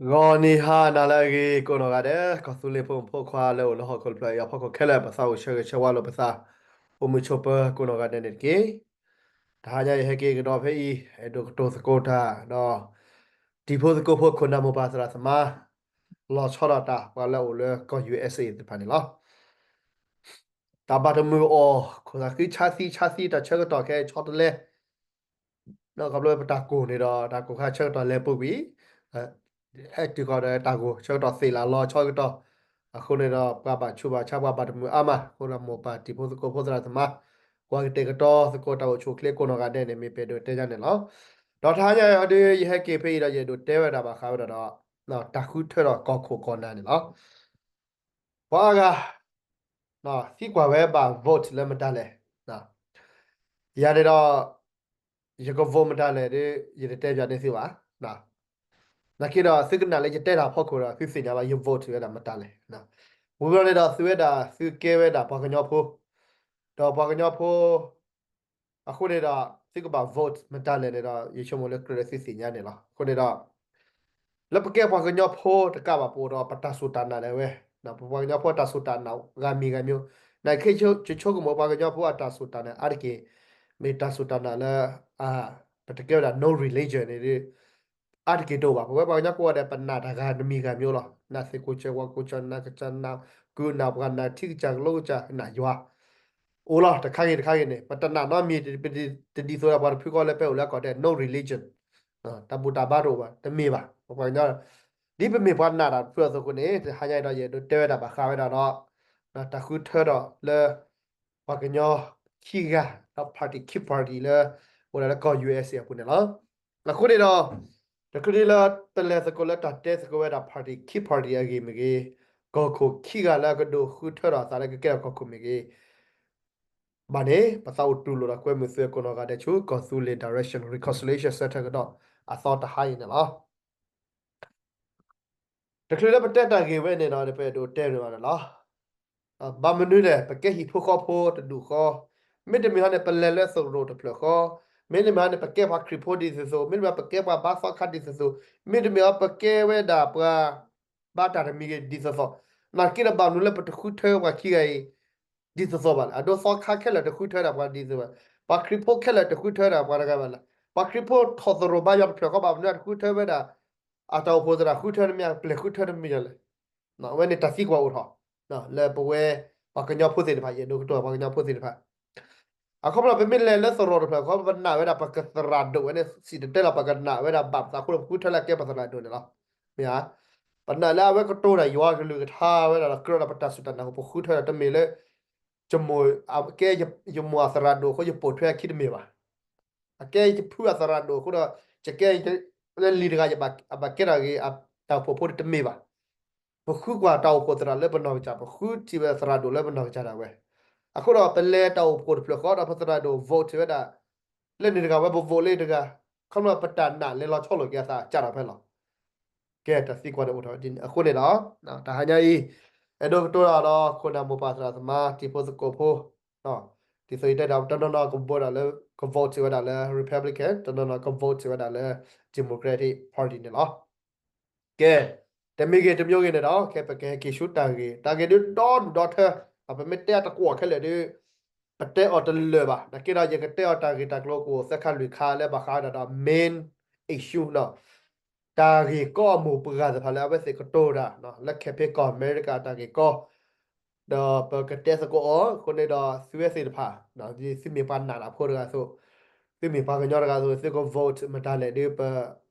ဂီၤနံၤဟါနၤလၢအဂ့ၤ ကိးနီၢ်ဂၤဒဲး ကီၢ်သူလ့ၤဖိမုၣ်ဖိခွါလၢအိၣ်လၢဟီၣ်ခိၣ်တဖျၢၣ်အံၤအဖီခိၣ်ခဲလၢာ် ပသးအိၣ်ဆၢဂ့ၤဆၢဝါလိာ်ပသး အိၣ်မုာ်ဆိးပၢၤကိးနီၢ်ဂၤဒဲးန့ၣ်တက့ၢ်. တဟါညါအံၤဟဲက့ၤကဒီးဖဲအံၤ အဲၣ်ဒိးကတိၤသကိးတၢ်ဒီး တံၤဖိသကိးဖိခိၣ်နၢ်မိၢ်ပၢ်သရၣ်သမါ လီၤဆီဒၣ်တၢ် ပှၤလၢအအိၣ်လၢကီၢ် ယူၣ်အ့ၣ်စ့ၣ် သ့ၣ်တဖၣ်န့ၣ်လီၤ. တၢ်ဘၣ်တမုာ်အီၣ် ခိၣ်သးဃံဆါသံဆါသံ တၢ်ဆၢကတီၢ်ခဲအံၤဆီတလဲ ဒီးခီဖျိပတၢ်ကိၢ်န့ၣ်ဒီး တၢ်ကိၢ်ခါဆၢကတီၢ်လဲၤပူၤကွံာ် ဟဲတုၤဃီၤဒီးတၢ်ကိၢ်ဆၢကတီၢ်သ့ၣ်လၢလီၤဆီကတီၢ်, အဃိန့ၣ်ဒီး ပှၤဘၣ်ဆူးဘၣ်ဆါ ပှၤဘၣ်တမုာ်အါမး, အဃိဒီးမိၢ်ပၢ်တံၤဖိသကိးဖိသရၣ်သမါ ကွၢ်ကတဲာ်ကတီၤသကိးတၢ်အိၣ်ဆူၣ်အိၣ်ချ့ကိးနီၢ်ဂၤဒဲးန့ၣ် မ့ၢ်ပအဲၣ်ဒိးတဲညါန့ၣ်လီၤ. ဒီးတဟါညါအံၤဒီး ယဟဲက့ၤဖဲအံၤဒီး ယအဲၣ်ဒိးတဲဝဲဒၣ်ဘၣ်ဃးဝဲဒၣ်ဒီး တၢ်ဃုထၢဒီးကီၢ်ခိၣ်ကီၢ်နၢ်န့ၣ်လီၤ. ပှၤအါဂၤ သံကွၢ်ဝဲဘၣ် vote လၢမတၤလဲၣ်. ယၤန့ၣ်ဒီး ယက vote မတၤလဲၣ်ဒီး ယတတဲပၠးန့ၢ်သုဘၣ်. နာ်က့ဒီး သုကနၣ်လၢယတဲတၢ်ဖီခိၣ်ဒီး သုသ့ၣ်ညါလီၤ ယ vote ဝဲဒၣ်မတၤလဲၣ်. ဝံၤဘျီန့ၣ်ဒီး သုဝဲဒၣ်သုကဲဝဲဒၣ်ပှၤကညီဖိ ဒီးပှၤကညီဖိ အဃိန့ၣ်ဒီး သုကဘၣ် vote မတၤလဲၣ်န့ၣ်ဒီး ယဆိကမိၣ်လၢကြၢးလၢသုသ့ၣ်ညါန့ၣ်လီၤ. အဃိန့ၣ်ဒီး လၢပကဲပှၤကညီဖိတကးဘၣ် ပအိၣ်ဒီးပတၢ်စူၢ်တၢ်နာ်လၢအဝဲ, ပပှၤကညီဖိတၢ်စူၢ်တၢ်နာ် ဂၤမံၤဂၤမံၤ, နာ်က့ ယဆိကမိၣ်ပှၤကညီဖိအတၢ်စူၢ်တၢ်နာ်အါတက့ၢ် မ့ၢ်တၢ်စူၢ်တၢ်နာ်လၢ ပတကဲဝဲဒၣ် no religion န့ၣ်ဒီး အါတက့ၢ်တအိၣ်ဘၣ်. ပဝဲပှၤကညီဖိဒီး ပနာ်တၢ်ဂၤတမံၤဂၤမံၤလီၤ. နာ်သ့ၣ်ကိၣ်စၢၤဝီကိၣ်စၢၤ နာ်ကစၢ်နာ်ကုနာ်ပှၤနာ်ထံကစၢ်ကလိကစၢ်နာ်ယွၤ အိၣ်လီၤ. တခါဂ့ၤတခါဂ့ၤန့ၣ် ပတနာ်နီတမံၤ ပတဒ်သိးဒီးပှၤတဖုဃီလၢပအိၣ်လၢကီၢ်ဒဲး no religion တၢ်ဘူၣ်တၢ်ဘါတအိၣ်ဘၣ် တမ့ၢ်ဘၣ်. ပှၤကညီ ဒ်ပမ့ၢ်ပှၤနာ်တၢ်တဖုအသိးအဃိန့ၣ် တဟါညါအံၤဒီး ယအဲၣ်ဒိးတဲဝဲဒၣ်ဘၣ်ဃးဝဲဒၣ်ဒီး တၢ်ဃုထၢဒီးလၢ ပှၤကညီခံဂၤ ဒီး party ခံ party လၢ အိၣ်ဒၣ်လၢကီၢ် ယူၣ်အ့ၣ်စ့ၣ် အပူၤန့ၣ်လီၤ. အဃိန့ၣ်ဒီး တချုးဒ်လၢပလဲၤသကိးလၢတၢ်တဲသကိးဝဲဒၣ် party ခံ party အဂ့ၢ်မ့ၢ်ဂ့ၤ, ကီၢ်ခိၣ်ခံဂၤလၢအကဒိးဃုထၢဒီးအသးလၢကကဲထီၣ်ကီၢ်ခိၣ်မ့ၢ်ဂ့ၤ ဘၣ်န့ၣ် ပသးအိၣ်တူၢ်လိာ်ဒီးကွဲမုာ်သုကိးနီၢ်ဂၤဒဲးဆူ ကီၢ်သူလ့ၤ Direction Reconciliation Center ကဒီးအသီတဟါအံၤန့ၣ်လီၤ. တချုးလၢပတဲတၢ်ဂ့ၢ်ဝဲန့ၣ်ဒီး ပအဲၣ်ဒိးတဲန့ၣ်ဘၣ်န့ၣ်လီၤ. ဘၣ်မနုၤလဲၣ် ပကဲဟံၣ်ဖိဃီဖိတဒူၣ်ဃီ, မ့တမ့ၢ်ဟီန့ၣ် ပလဲၤလၢသရိာ်တဖျၢၣ်ဃီ, မ့တမ့ၢ်ဟီန့ၣ် ပကဲပှၤခရံာ်ဖိဒ်သိးသိး, မ့တမ့ၢ်ပကဲပှၤဘါသီခါဒ်သိးသိး, မ့တမ့ၢ်ဟီ ပကဲဝဲဒၣ်ပှၤဘါတၢ်တမံၤဂ့ၤဒ်သိးသိး, နာ်က့ဒီးဘၣ်မနုၤလၢပတဃုထၢပှၤခံဂၤအံၤ ဒ်သိးသိးဘၣ်လဲၣ်. အဒိသီခါခဲလၢာ်တဃုထၢဒၣ်ပှၤဒ်သိးဘၣ်, ပှၤခရံာ်ဖိခဲလၢာ်တဃုထၢဒၣ်ပှၤတဂၤဘၣ်လဲၣ်. ပှၤခရံာ်ဖိထီၣ်သရိာ်ဘါယွၤတဖျၢၣ်ဃီ ဘၣ်မနုၤတဃုထၢဝဲဒၣ် အတၢ်အိၣ်ဖှိၣ်သရၣ်ဃုထၢတမံၤ ပျဲၢ်ဃုထၢတမံၤလဲၣ်. အဝဲန့ၣ်တၢ်သံကွၢ်အိၣ်ထီၣ် လၢပဝဲ ပှၤကညီဖိသ့ၣ်တဖၣ် ယအဲၣ်ဒိးကတိၤပှၤကညီဖိသ့ၣ်တဖၣ် အခီပညီ ပမ့ၢ်လဲၤလၢသရိာ်တဖျၢၣ်ဃီ ပနာ်ဝဲဒၣ်ပကသရၣ်ဒိၣ်ဝဲန့ၣ် စံၣ်တဲၤတဲလီၤ ပကနာ်ဝဲဒၣ်ဘၣ်ပသးအဃိဒီး ပဃုထၢလၢကဲပှၤသရၣ်ဒိၣ်န့ၣ်လီၤ. မ့ၢ်ဧါ, ပနာ်လၢအဝဲကတိၤတၢ်ယွၤကလုၢ်ကထါဝဲဒၣ်ဒီး ကြၢးဒီးပတၢ်စူၢ်တၢ်နာ်အဃိ ပဃုထၢဒီးတမ့ၢ်လၢ ယမိၢ်အကဲယမိၢ်အသရၣ်ဒိၣ်အဃိ ယပိာ်ထွဲအခံတမ့ၢ်ဘၣ်. အကဲယဖုအသရၣ်ဒိၣ်အဃိဒီး ယကဲလၢလံၤတဂၤ ယဘၣ်ကဲထီၣ်ဂ့ၤ တၢ်အိၣ်ဖှိၣ်ဖိတမ့ၢ်ဘၣ်. ပဃုကွၢ်တၢ်အိၣ်ဖှိၣ်သရၣ်လၢပနီၢ်ကစၢ်, ပဃုထံၣ်ဝဲသရၣ်ဒိၣ်လၢပနီၢ်ကစၢ်ဒၣ်ဝဲ. အဃိဒီး ပလဲၤတၢ်အိၣ်ဖှိၣ်တဖျၢၣ်ဃီဒီး ပသရၣ်ဒိၣ် vote ဝဲဒၣ် လၢန့ၣ်တဂၤဝဲ ပ vote လၢတဂၤ, ခီဖျိပတၢ်နာ်လဲၤလီၤဆီလိာ်က့ၤအသး ကးထီၣ်ဖဲလီၤ. ကဲ တၢ်သံကွၢ်န့ၣ်အိၣ်ထီၣ်ဝဲဒ်န့ၣ် အဃိန့ၣ်ဒီး တဟါညါအံၤ အဲၣ်ဒိးကတိၤတၢ်ဒီး ခိၣ်နၢ်မိၢ်ပၢ်သရၣ်သမါ တံၤဖိသကိးဖိ ဒ်သိးယတဲဒီး တနီၤနီၤက vote ဒီးလၢ က vote ဝဲဒၣ်လၢ Republican, တနီၤနီၤက vote ဝဲဒၣ်လၢ Democratic Party န့ၣ်လီၤ. ကဲ, တမံၤဂ့ၤတမံၤဂ့ၤန့ၣ်ဒီး ခဲပကဟဲက့ၤဆူတၢ်ဂ့ၢ်, တၢ်ဂ့ၢ်ဒုးဒီဒူၣ်ဒီထၢ, ပမ့ၢ်တဲအတကွီၢ်ခဲလၢာ်ဒီး ပတဲအီၤတလၢာ်ဘၣ်. နာ်က့ဒီး ယကတဲအီၤတၢ်ဂ့ၢ်တၢ်ကျိၤကအိၣ်သၢခါလွံၢ်ခါလၢဘၣ်ဃးဝဲဒၣ်ဒီး main issue ဒီး တၢ်ဂ့ၢ်ကီအမိၢ်ပှၢ်သ့ၣ်တဖၣ်လၢအဝဲသ့ၣ်ကတိၤတၢ် လၢခဲဖ့ကီၢ်အမဲရကၤတၢ်ဂ့ၢ်ကီ ဒီးပကတဲသကိးအီၤ အဃိန့ၣ်ဒီး သုဝဲသ့ၣ်တဖၣ် သုမ့ၢ်ပှၤနာ်တၢ်ဖိတဂၤအသိး, သုမ့ၢ်ပှၤကညီတဂၤအသိး သုက vote မတၤလဲၣ်ဒီး ပ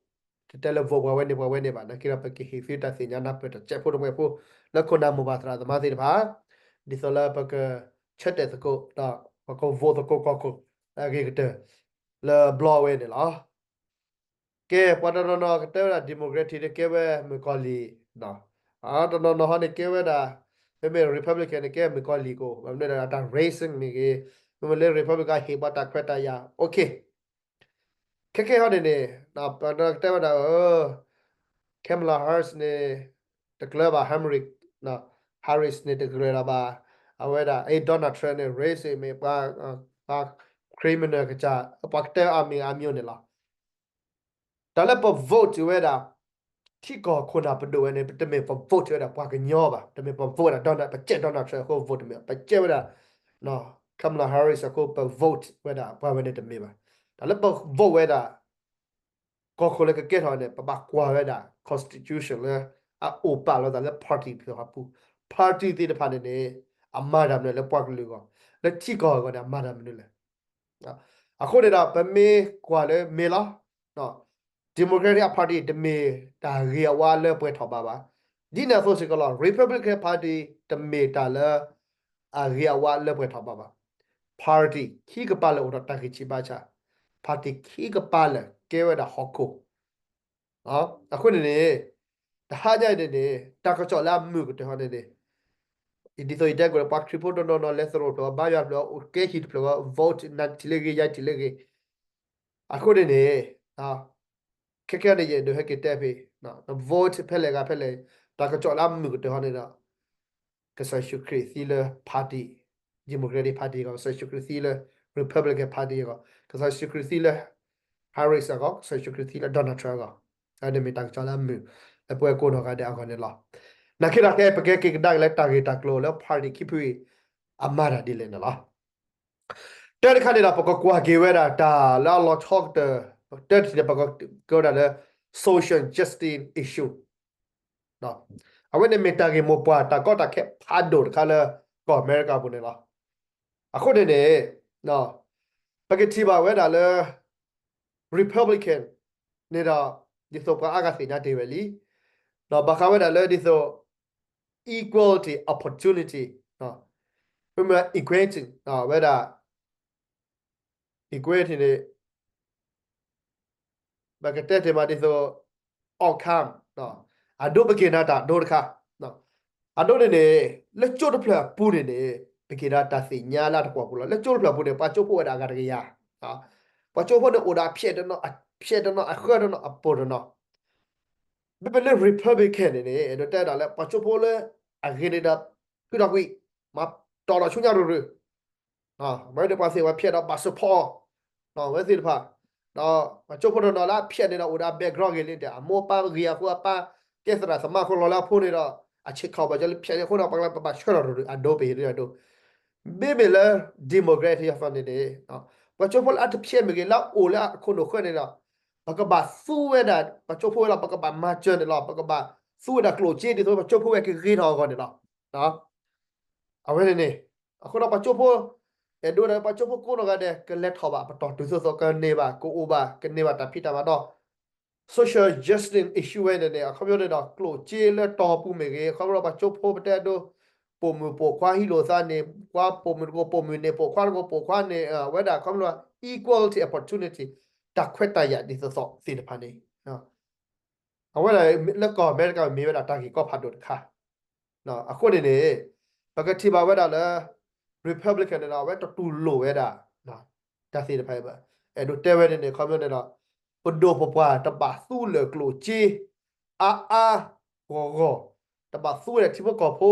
တတဲလၢ vote ပှၤဝဲန့ၣ်ပှၤဝဲန့ၣ်ဘၣ်. နာ်က့ဒီး ပကဟ့ၣ်သုတၢ်သ့ၣ်ညါနၢ်ပၢၢ်တၢ်ကဲးဖိတမှဲၤဖိ လၢခိၣ်နၢ်မိၢ်ပၢ်သရၣ်သမါသ့ၣ်တဖၣ် ဒ်သိးလၢပကဆၢတဲာ်သကိး ဒီးပက vote သကိးကီၢ်ခိၣ် အဂ့ၤကတၢၢ် လၢဘျီဝဲန့ၣ်လီၤ. ကဲ ပှၤတနီၤနီၤကတဲဝဲဒၣ် Democratic န့ၣ်ကဲဝဲမုၣ်ကီၤလံၢ်, တနီၤနီၤဟီန့ၣ်ကဲဝဲဒၣ် မ့မ့ၢ် Republican န့ၣ်ကဲမုၣ်ကီၤလံၢ်ကိး ဘၣ်မနုၤဒီးတၢ် raising မ့ၢ်ဂ့ၤ, မ့မ့ၢ်လၢ Republican ဟ့ၣ်ပှၤတၢ်ခွဲးတၢ်ယာ် okay. ခဲခဲဟီန့ၣ်န့ၣ် ပှၤတနီၤကတဲဝဲဒၣ် Kamala Harris န့ၣ် တကြၢးဘၣ် Harris, Harris န့ၣ် တကြၢးလၢၤဘၣ်. အဝဲဒၣ် အဲ Donald Trump န့ၣ် race မ့ၢ်ပှၤ ပှၤ criminal ကစၢ် ပှၤကတဲအါမံၤအါမံၤန့ၣ်လီၤ. တၢ်လၢပ vote ဝဲဒၣ် ထံကီၢ်ခိၣ်နၢ်ပဒိၣ်ဝဲန့ၣ် ပတမ့ၢ်ပ vote ဝဲဒၣ်ပှၤကညီဘၣ်, တမ့ၢ်ပ vote ဝဲဒၣ် Donald, ပကဲ Donald Trump အဃိ vote တမ့ၢ်, ပကဲဝဲဒၣ် Kamala Harris အဃိ ပ vote ဝဲဒၣ် ပှၤဝဲန့ၣ်တမ့ၢ်ဘၣ်. တၢ်လၢပ vote ဝဲဒၣ် ကီၢ်ခိၣ်လၢကကဲထီၣ်န့ၣ် ပဘၣ်ကွၢ်ဝဲဒၣ် constitution လၢအအိၣ်ပာ်လီၤသးလၢ party သ့ၣ်တဖၣ်အပူၤ, party သ့ၣ်တဖၣ်န့ၣ်န့ၣ် အမၤတၢ်မနုၤလဲၣ် လၢပှၤကလုာ်အဂီၢ်, လၢထံကီၢ်အဂီၢ်န့ၣ် အမၤတၢ်မနုၤလဲၣ်. အဃိန့ၣ်ဒီး ပမ့ၢ်ကွၢ်လၢမ့ၢ်လီၤ Democratic Party တမ့ၢ်တၢ်ဂ့ၤအဝါလၢပှဲၤထီၣ်ဘးဘၣ်. ဒ်န့ၣ်အသိးစ့ၢ်ကီးလီၤ Republican Party တမ့ၢ်တၢ်လၢအဂ့ၤအဝါလၢပှဲၤထီၣ်ဘးဘၣ်. Party ခံကပၤလၢာ်အိၣ်ဒီးတၢ်ဂံၢ်ဆံးဘါဆံး, party ခံကပၤလၢာ်ကဲဝဲဒၣ်ဟီၣ်ခိၣ် အဃိန့ၣ်န့ၣ် တဟါညါအံၤန့ၣ်န့ၣ် တၢ်ကစီၣ်လၢအမုာ်ကတၢၢ်ဟီန့ၣ်န့ၣ် ဒ်သိးယတဲကွၢ်လၢ ပှၤခရံာ်ဖိတနီၤနီၤလဲၤသရိာ်ဖျၢၣ် ဘါယွၤဖျၢၣ် ကဲဟံၣ်တဖျၢၣ် vote နၤထံၣ်လၢဂ့ၤ ယၤထံၣ်လၢဂ့ၤ, အဃိန့ၣ်န့ၣ် ခဲကနံၣ်အံၤ ယအဲၣ်ဒိးဟဲက့ၤတဲဖဲ vote ဖဲလဲၣ်ဂၤဖဲလဲၣ်, တၢ်ကစီၣ်လၢအမုာ်ကတၢၢ်ဟီန့ၣ်ဒီး ကစၢ်ယ့ၣ်ၡူးခရံာ်သံလၢ party, Democratic Party အဂီၢ်, ကစၢ်ယ့ၣ်ၡူးခရံာ်သံလၢ Republican Party အဂီၢ်, ကစၢ်ယ့ၣ်ၡူးခရံာ်သံလၢ Harris အဂီၢ်, ကစၢ်ယ့ၣ်ၡူးခရံာ်သံလၢ Donald Trump အဂီၢ်, အဝဲန့ၣ်မ့ၢ်တၢ်ကစီၣ်လၢအမုာ် လၢပဝဲကိးနီၢ်ဂၤဒဲးအဂီၢ်န့ၣ်လီၤ. နာ်က့ဒီးခဲအံၤ ပကဲက့ၤကဒါက့ၤလၢတၢ်ဂ့ၢ်တၢ်ကျိၤလၢ party ခံဖုအံၤ အမၤတၢ်ဒ်လဲၣ်န့ၣ်လီၤ. တၢ်တခါန့ၣ်ဒီး ပကကွၢ်က့ၤဝဲဒၣ်တၢ်လၢအလီၤဆီကတၢၢ်, တၢ်တထံၣ်န့ၣ် ပကကဲဝဲဒၣ်လၢ social justice issue အဝဲန့ၣ်မ့ၢ်တၢ်ဂ့ၢ်မိၢ်ပှၢ် တၢ်ကီတၢ်ခဲဖးဒိၣ်တခါလၢကီၢ်အမဲရကၤပူၤန့ၣ်လီၤ. အဃိန့ၣ်န့ၣ် ပကထံၣ်ဘၣ်ဝဲဒၣ်လၢ Republican န့ၣ်ဒီး ဒ်သိးပှၤအါဂၤသ့ၣ်ညါတ့ၢ်ဝဲလံ, ဒီးဘၣ်ဃးဝဲဒၣ်လၢဒ်သိး equality opportunity, မ့မ့ၢ် equality ဝဲဒၣ် equality န့ၣ် ပကတဲတ့ၢ်မးဒ်သိး outcome, အဒိပက့ၤနၤတၢ်အဒိတခါ, အဒိန့ၣ်န့ၣ် လၢကၠိတဖျၢၣ်အပူၤန့ၣ်န့ၣ် ပက့ၤနၤတၢ်သ့ၣ်ညါလၢအတကွီၢ်ပူၤလီၤ. လၢကၠိတဖျၢၣ်အပူၤန့ၣ် ပှၤကၠိဖိဝဲဒၣ်အဂၤတကယၤ, ပှၤကၠိဖိန့ၣ်အိၣ်ဒီးအဖျဲးတနီၤ, အဖျဲးတနီၤ, အဃၢတနီၤ, အပိၢ်တနီၤ. မ့မ့ၢ်လၢ Republican န့ၣ်န့ၣ် အဲၣ်ဒိးတဲဒၣ်လၢ ပှၤကၠိဖိလၢအဂ့ၤန့ၣ်ဒီး ဖုဒီးကွံာ်, မၤတီၢ်ဒီးဆူညါရုၢ်ရုၢ် မ့ၢ်ဒီးပှၤသ့ၣ်ပှၤဖျဲးဒီးဘၣ် support အီၤ, ဝဲသ့ၣ်တဖၣ်, ဒီးပှၤကၠိဖိတနီၤလၢအဖျဲးန့ၣ်ဒီးအိၣ်ဒီး background ဂ့ၤလံတဲ အမိၢ်အပၢ်ဂ့ၤအဃိ အပၢ်ကဲသရၣ်သမါအဃိ လီၤလၢအဖိန့ၣ်ဒီး အဆ့ၣ်ခီၣ်ဘၣ်ကၠီလၢဖျဲးန့ၣ်အဃိဒီး ပှၤလၢပဘၣ်ဆှၢထီၣ်ရုၢ်ရုၢ် အဒိပဟ့ၣ်ဒ်အဒိ. မ့မ့ၢ်လၢ Democrat အဖီန့ၣ်န့ၣ် ပှၤကၠိဖိလၢအတဖျဲးမ့ၢ်ဂ့ၤ လၢအအိၣ်လၢအခိၣ်နူာ်ဃၢန့ၣ်ဒီး ပကဘၣ်သူဝဲဒၣ် ပှၤကၠိဖိဝဲလီၤ, ပကဘၣ်မၤစၢၤန့ၣ်လီၤ, ပကဘၣ်သူဝဲဒၣ်ကျိၣ်စ့ဒ်သိးပှၤကၠိဖိဝဲကဂ့ၤထီၣ်အဂီၢ်န့ၣ်လီၤ. အဝဲန့ၣ်န့ၣ် အဃိဒီးပှၤကၠိဖိ အဲၣ်ဒိးဒီးပှၤကၠိဖိကိးနီၢ်ဂၤဒဲး ကလဲၤထီၣ်ဘၣ်ပတီၢ်တုၤသိးသိး ကန့ၢ်ဘၣ် ကအိၣ်ဘၣ် ကန့ၢ်ဘၣ်တၢ်ဖံးတၢ်မၤဒီး social justice issue ဝဲန့ၣ်န့ၣ် အခီပညီန့ၣ်ဒီး ကျိၣ်စ့လၢတီၤပူၤမ့ၢ်ဂ့ၤ အခီပညီပှၤကၠိဖိပတဲဒိ ပိာ်မုၣ်ပိာ်ခွါဟံးလိာ်သးန့ၣ် ပှၤပိာ်မုၣ်တကိးပိာ်မုၣ်န့ၣ် ပိာ်ခွါတကိးပိာ်ခွါန့ၣ် ဝဲဒၣ်အခီပညီ equality opportunity တၢ်ခွဲးတၢ်ယာ်ဒ်သိးသိးသ့ၣ်တဖၣ်န့ၣ် အဝဲဒၣ်လၢကီၢ်အမဲရကၤမ့ၢ်ဝဲဒၣ်တၢ်ဂ့ၢ်ကီဖးဒိၣ်တခါ အဃိန့ၣ်န့ၣ် ပကထံၣ်ဘၣ်ဝဲဒၣ်လၢ Republican န့ၣ်ဒီး အဝဲတတူၢ်လိာ်ဝဲဒၣ် တၢ်သ့ၣ်တဖၣ်အံၤဘၣ်. အဲၣ်ဒိးတဲဝဲန့ၣ်န့ၣ် အခီပညီန့ၣ်ဒီး ပဒိၣ်ပပှၢ်တဘၣ်သူလၢာ်ကျိၣ်စ့ အါအါဂီၢ်ဂီၢ်, တဘၣ်သူဝဲဒၣ်ထံဖိကီၢ်ဖိ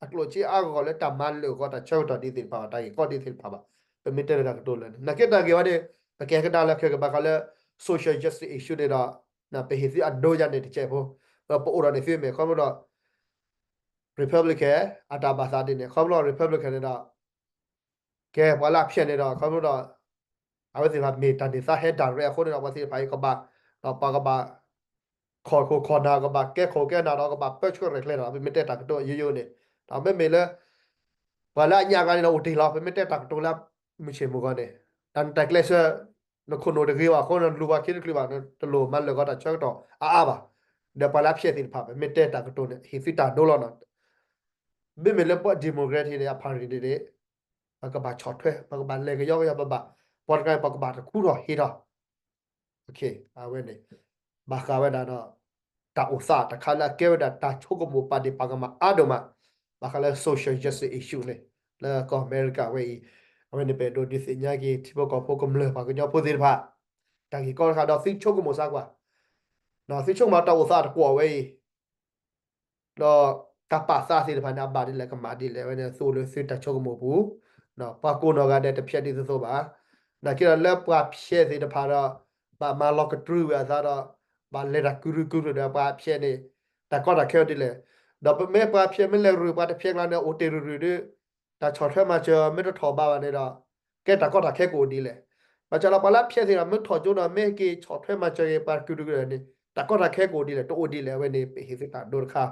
အကျိၣ်စ့အါဂီၢ်ဂီၢ်လၢတၢ်မၤလၢာ်ဂီၤတၢ်ဆၢကတီၢ်ဒ်သ့ၣ်တဖၣ်ဘၣ်, တၢ်ဂ့ၢ်ကီဒ်သ့ၣ်တဖၣ်ဘၣ်. ပမ့ၢ်တဲလၢတၢ်ကတိၤလၢာ်န့ၣ် နာ်က့တၢ်ဂ့ၢ်ဝဲန့ၣ် ပကဲကဒါလၢခဲကဘၣ်ဃးလၢ social justice issue န့ၣ်ဒီး ပဟ့ၣ်သုအဒိယါန့ၣ်တကဲးဖိ, ဒီးပအိၣ်ဒီးန့ၣ်သုမ့ၢ် အခီပညီဒီး Republican အတၢ်ဘၣ်သးဒ်န့ၣ် အခီပညီ Republican န့ၣ်ဒီး ကဲပှၤလၢအဖျဲးန့ၣ်ဒီး အခီပညီဒီး အဝဲသ့ၣ်တဖၣ်မ့ၢ်တၢ်န့ၢ်သါဟဲ direct အဃိန့ၣ်ဒီး ပှၤသ့ၣ်တဖၣ်အံၤကဘၣ် ဒီးပှၤကဘၣ် ခိၣ်ခိၣ်ခိၣ်နၢ် ကဘၣ်ကဲခိၣ်ကဲနၢ်ဒီး ကဘၣ်ပၢဆှၢရဲၣ်ကျဲၤဒီး ပမ့ၢ်တဲတၢ်ကတိၤယိယိန့ၣ်, ဒီးမ့မ့ၢ်လၢ ပှၤလၢအညါဂၤန့ၣ်ဒီးအိၣ်တ့ၢ်လီၤ, ပမ့ၢ်တဲတၢ်ကတိၤလၢမုၢ်ဆ့ၣ်မုၢ်ဂီၤန့ၣ်, တၢ်နတၢ်ကျဲးစၢး နခိၣ်နူာ်တဂ့ၤဘၣ်အဃိ နလူၤပှၤခံတချုးဘၣ် နတလိၣ်မၤလၢာ်ဂီၤတၢ်ဆၢကတီၢ်အါအါဘၣ်. ဒီးပှၤလၢအဖျဲးသ့ၣ်တဖၣ် ပမ့ၢ်တဲတၢ်ကတိၤန့ၣ် ဟ့ၣ်သုတၢ်ဒိလီၤနီၤ. မ့မ့ၢ်လၢပှၤ Democrat န့ၣ် အ party န့ၣ် ပကဘၣ်ဆီၣ်ထွဲ ပကဘၣ်လဲၤကယီကယီဘၣ်ဘၣ်, ပှၤတဂၤန့ၣ် ပကဘၣ်တခူထီၣ်ဟ့ၣ်ထီၣ် အဝဲန့ၣ် ဘၣ်ဃးဝဲဒၣ်ဒီး တၢ်အိၣ်သးတခါလၢအကဲဝဲဒၣ်တၢ်ဆိကမိၣ်ပာ်ဒ့ၣ်ပာ်ကမၣ်အါဒိၣ်မး, ဘၣ်ဃးလၢ social justice issue န့ၣ် လၢကီၢ်အမဲရကၤဝဲအံၤ, အဝဲန့ၣ်ပအဲၣ်ဒိးဒုးသ့ၣ်ညါက့ၤ ထံဖိကီၢ်ဖိကမျၢၢ်ပှၤကညီဖိသ့ၣ်တဖၣ်, တၢ်ဂ့ၢ်ကီတခါဒီးသုဆိကမိၣ်စၢ်ကွၢ်, သုဆိကမိၣ်တၢ်အိၣ်သးတကွီၢ်ဝဲအံၤ ဒီးတၢ်ပာ်သးသ့ၣ်တဖၣ်န့ၣ် အဘၣ်ဒ်လဲၣ်ကမၣ်ဒ်လဲၣ် အဝဲန့ၣ်သုအိၣ်လၢသုတၢ်ဆိကမိၣ်ပူၤ, ပှၤကိးနီၢ်ဂၤဒဲးတဖျဲးဒ်သိးသိးဘၣ်, နာ်က့ဒီးလၢပှၤဖျဲးသ့ၣ်တဖၣ်ဒီး ဘၣ်မၤလီၤကတြူဝဲအသးဒီး ဘၣ်လဲၤတၢ်ကုၤရုၤကုၤရုၤဒီးပှၤဖျဲးန့ၣ် တၢ်ကီတၢ်ခဲအိၣ်ဒ်လဲၣ်. ဒီးပမ့ၢ်ပှၤဖျဲးမ့ၢ်လဲၤရုၤပှၤတဖျဲးကျါန့ၣ် အိၣ်တ့ၢ်ရုၤရုၤဒီး တၢ်ဆီၣ်ထွဲမၤစၢၤမ့ၢ်တထီၣ်ဘးဘၣ်န့ၣ်ဒီး ကဲတၢ်ကီတၢ်ခဲကအိၣ်ဒ်လဲၣ်. ဘၣ်ဆၣ်ဒီးပှၤလၢဖျဲးသ့ၣ်ဒီးမ့ၢ်ထီၣ်ကၠိဒီးမ့ၢ်ဟဲက့ၤဆီၣ်ထွဲမၤစၢၤက့ၤပှၤကုၤရုၤကုၤရုၤန့ၣ် တၢ်ကီတၢ်ခဲကအိၣ်ဒ်လဲၣ် တအိၣ်ဒ်လဲၣ်. အဝဲန့ၣ် ပဟ့ၣ်သုတၢ်ဒိတခါ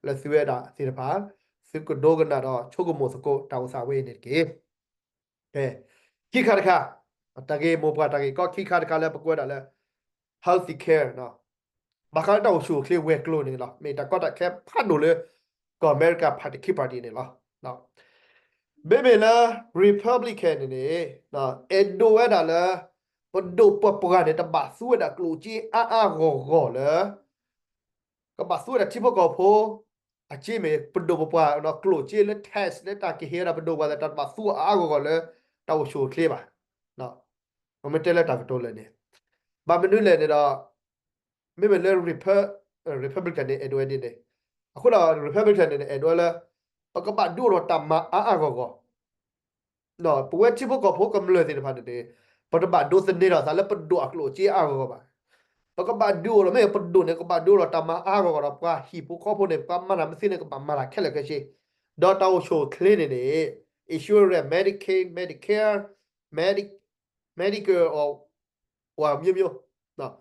လၢသုဝဲဒၣ်သ့ၣ်တဖၣ် သုကဒိကနၣ်ဒီးဆိကမိၣ်သကိးတၢ်အိၣ်သးဝဲအံၤန့ၣ်တက့ၢ်. ခံခါတခါ, တၢ်ဂ့ၢ်မိၢ်ပှၢ်တၢ်ဂ့ၢ်ကီခံခါတခါလၢပကွဲးဒၣ်လၢ healthy care ဘၣ်ဃးလၢတၢ်အိၣ်ဆူၣ်အိၣ်ချ့ဝဲၤကျိၤန့ၣ်လီၤ. မ့ၢ်တၢ်ကီတၢ်ခဲဖးဒိၣ်လၢ ကီၢ်အမဲရကၤ party ခံ party န့ၣ်လီၤ. မ့မ့ၢ်လၢ Republican န့ၣ်န့ၣ် အဲၣ်ဒိးဝဲဒၣ်လၢ ပဒိၣ်ပပှၢ်န့ၣ် တဘၣ်သူဝဲဒၣ်ကျိၣ်စ့အါအါဂီၢ်ဂီၢ်လၢ ကဘၣ်သူဝဲဒၣ်ထံဖိကီၢ်ဖိ အစ့မ့ၢ် ပဒိၣ်ပပှၢ်ဒီးကျိၣ်စ့လၢ tax လၢတၢ်ကဟ့ၣ်ဝဲဒၣ်ပဒိၣ်ပပှၢ်သ့ၣ်တဖၣ် တဘၣ်သူအါအါဂီၢ်ဂီၢ်လၢ တၢ်အိၣ်ဆူၣ်အိၣ်ချ့ဘၣ်. ပမ့ၢ်တဲလၢတၢ်ကတိၤလၢာ်န့ၣ် ဘၣ်မနုၤလဲၣ်န့ၣ်ဒီး မ့မ့ၢ်လၢ Repu- Republican န့ၣ် အဲၣ်ဒိးဝဲဒ်န့ၣ်, အဃိဒီး Republican န့ၣ် အဲၣ်ဒိးဝဲလၢ ပကဘၣ်ဒုးအိၣ်ထီၣ်တၢ်မၤအါအါဂီၢ်ဂီၢ် ပဝဲထံဖိကီၢ်ဖိကမျၢၢ်သ့ၣ်တဖၣ်န့ၣ်န့ၣ် ပတဘၣ်ဒိးသန့ၤထီၣ်သးလၢပဒိၣ်အကျိၣ်စ့အါအါဂီၢ်ဂီၢ်ဘၣ်. ပကဘၣ်ဒုးအိၣ်ထီၣ် မ့ၢ်ပဒိၣ်န့ၣ် ကဘၣ်ဒုးအိၣ်ထီၣ်တၢ်မၤအါအါဂီၢ်ဂီၢ်ဒီး ပှၤဟံၣ်ဖိဃီဖိန့ၣ် ပှၤမၤတၢ်မသ့န့ၣ် ကဘၣ်မၤတၢ်ခဲလၢာ်ခဲဆ့, ဒီးတၢ်အိၣ်ဆူၣ်အိၣ်ချ့န့ၣ်န့ၣ် insurance, Medicaid, Medicare, Medi- Medicare or ပှၤမျိုးမျိုး သ့ၣ်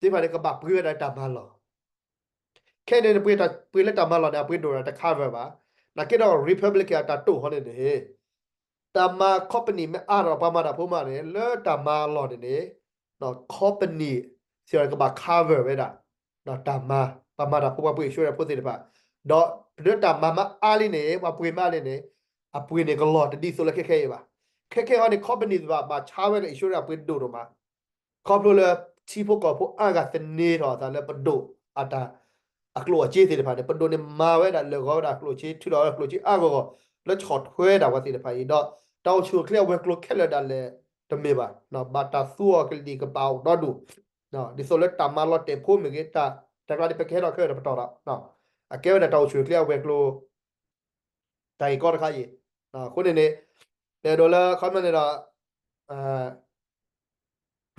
တဖၣ်န့ၣ် ကဘၣ်ပှ့ၤဝဲဒၣ်တၢ်မၤလီၢ် ခဲအံၤန့ၣ် ပှ့ၤတၢ်ပှ့ၤလၢတၢ်မၤလီၢ်န့ၣ် အပှ့ၤဒိၣ်ဒီးတ cover ဘၣ်. နာ်က့ဒီး Republican အတၢ်တိာ်ဟီန့ၣ်န့ၣ် တၢ်မၤ company မ့ၢ်အါဒီးပှၤမၤတၢ်ဖိမးန့ၣ် လၢတၢ်မၤလီၢ်န့ၣ်န့ၣ် company စ့ၢ်ကီးကဘၣ် cover ဝဲဒၣ် တၢ်မၤ ပှၤမၤတၢ်ဖိ ပှၤပှ့ၤ insurance ဖိသ့ၣ်တဖၣ်, ဒီးလၢတၢ်မၤမ့ၢ်အါလံန့ၣ် ပှၤပှ့ၤမ့ၢ်အါလံန့ၣ် အပှ့ၤန့ၣ်ကလီၤတဒ်သိးလၢခဲခဲအံၤဘၣ်. ခဲခဲဟီန့ၣ် company သ့ၣ်တဖၣ် ဘၣ်ဆါဝဲဒၣ် insurance အပှ့ၤဒိၣ်ဒိၣ်မး ခီဖျိလၢ ထံဖိကီၢ်ဖိအါဂၤသန့ၤထီၣ်အသးလၢပဒိၣ်အတၢ် အကျိၣ်အစ့သ့ၣ်တဖၣ်န့ၣ် ပဒိၣ်န့ၣ်မၤဝဲဒၣ်လၢာ်ဂီၤဝဲဒၣ်ကျိၣ်စ့ ထုးထီၣ်ဝဲကျိၣ်စ့အါဂီၢ်ဂီၢ် လၢဆီၣ်ထွဲဒၣ်ပှၤသ့ၣ်တဖၣ်အံၤ ဒီးတၢ်အိၣ်ဆူၣ်အိၣ်ချ့အဝဲၤကျိၤခဲလၢာ်ဒၣ်လဲာ်တမ့ၢ်ဘၣ်, ဘၣ်တၢ်သူအီၤကလံၤကပာ်အီၤဒီဒူၣ်, ဒ်သိးလၢတၢ်မၤလီၤတဲာ်ဖိမ့ၢ်ဂ့ၤ တၢ်တကျါန့ၣ် ပကဟဲထီၣ်ခဲအံၤဒီးပတီၢ်ဒီး အကဲဝဲဒၣ်တၢ်အိၣ်ဆူၣ်အိၣ်ချ့အဝဲၤကျိၤ တၢ်ဂ့ၢ်ကီတခါအံၤ, အဃိန့ၣ်န့ၣ် ပအဲၣ်ဒိးလၢခီပညီန့ၣ်ဒီး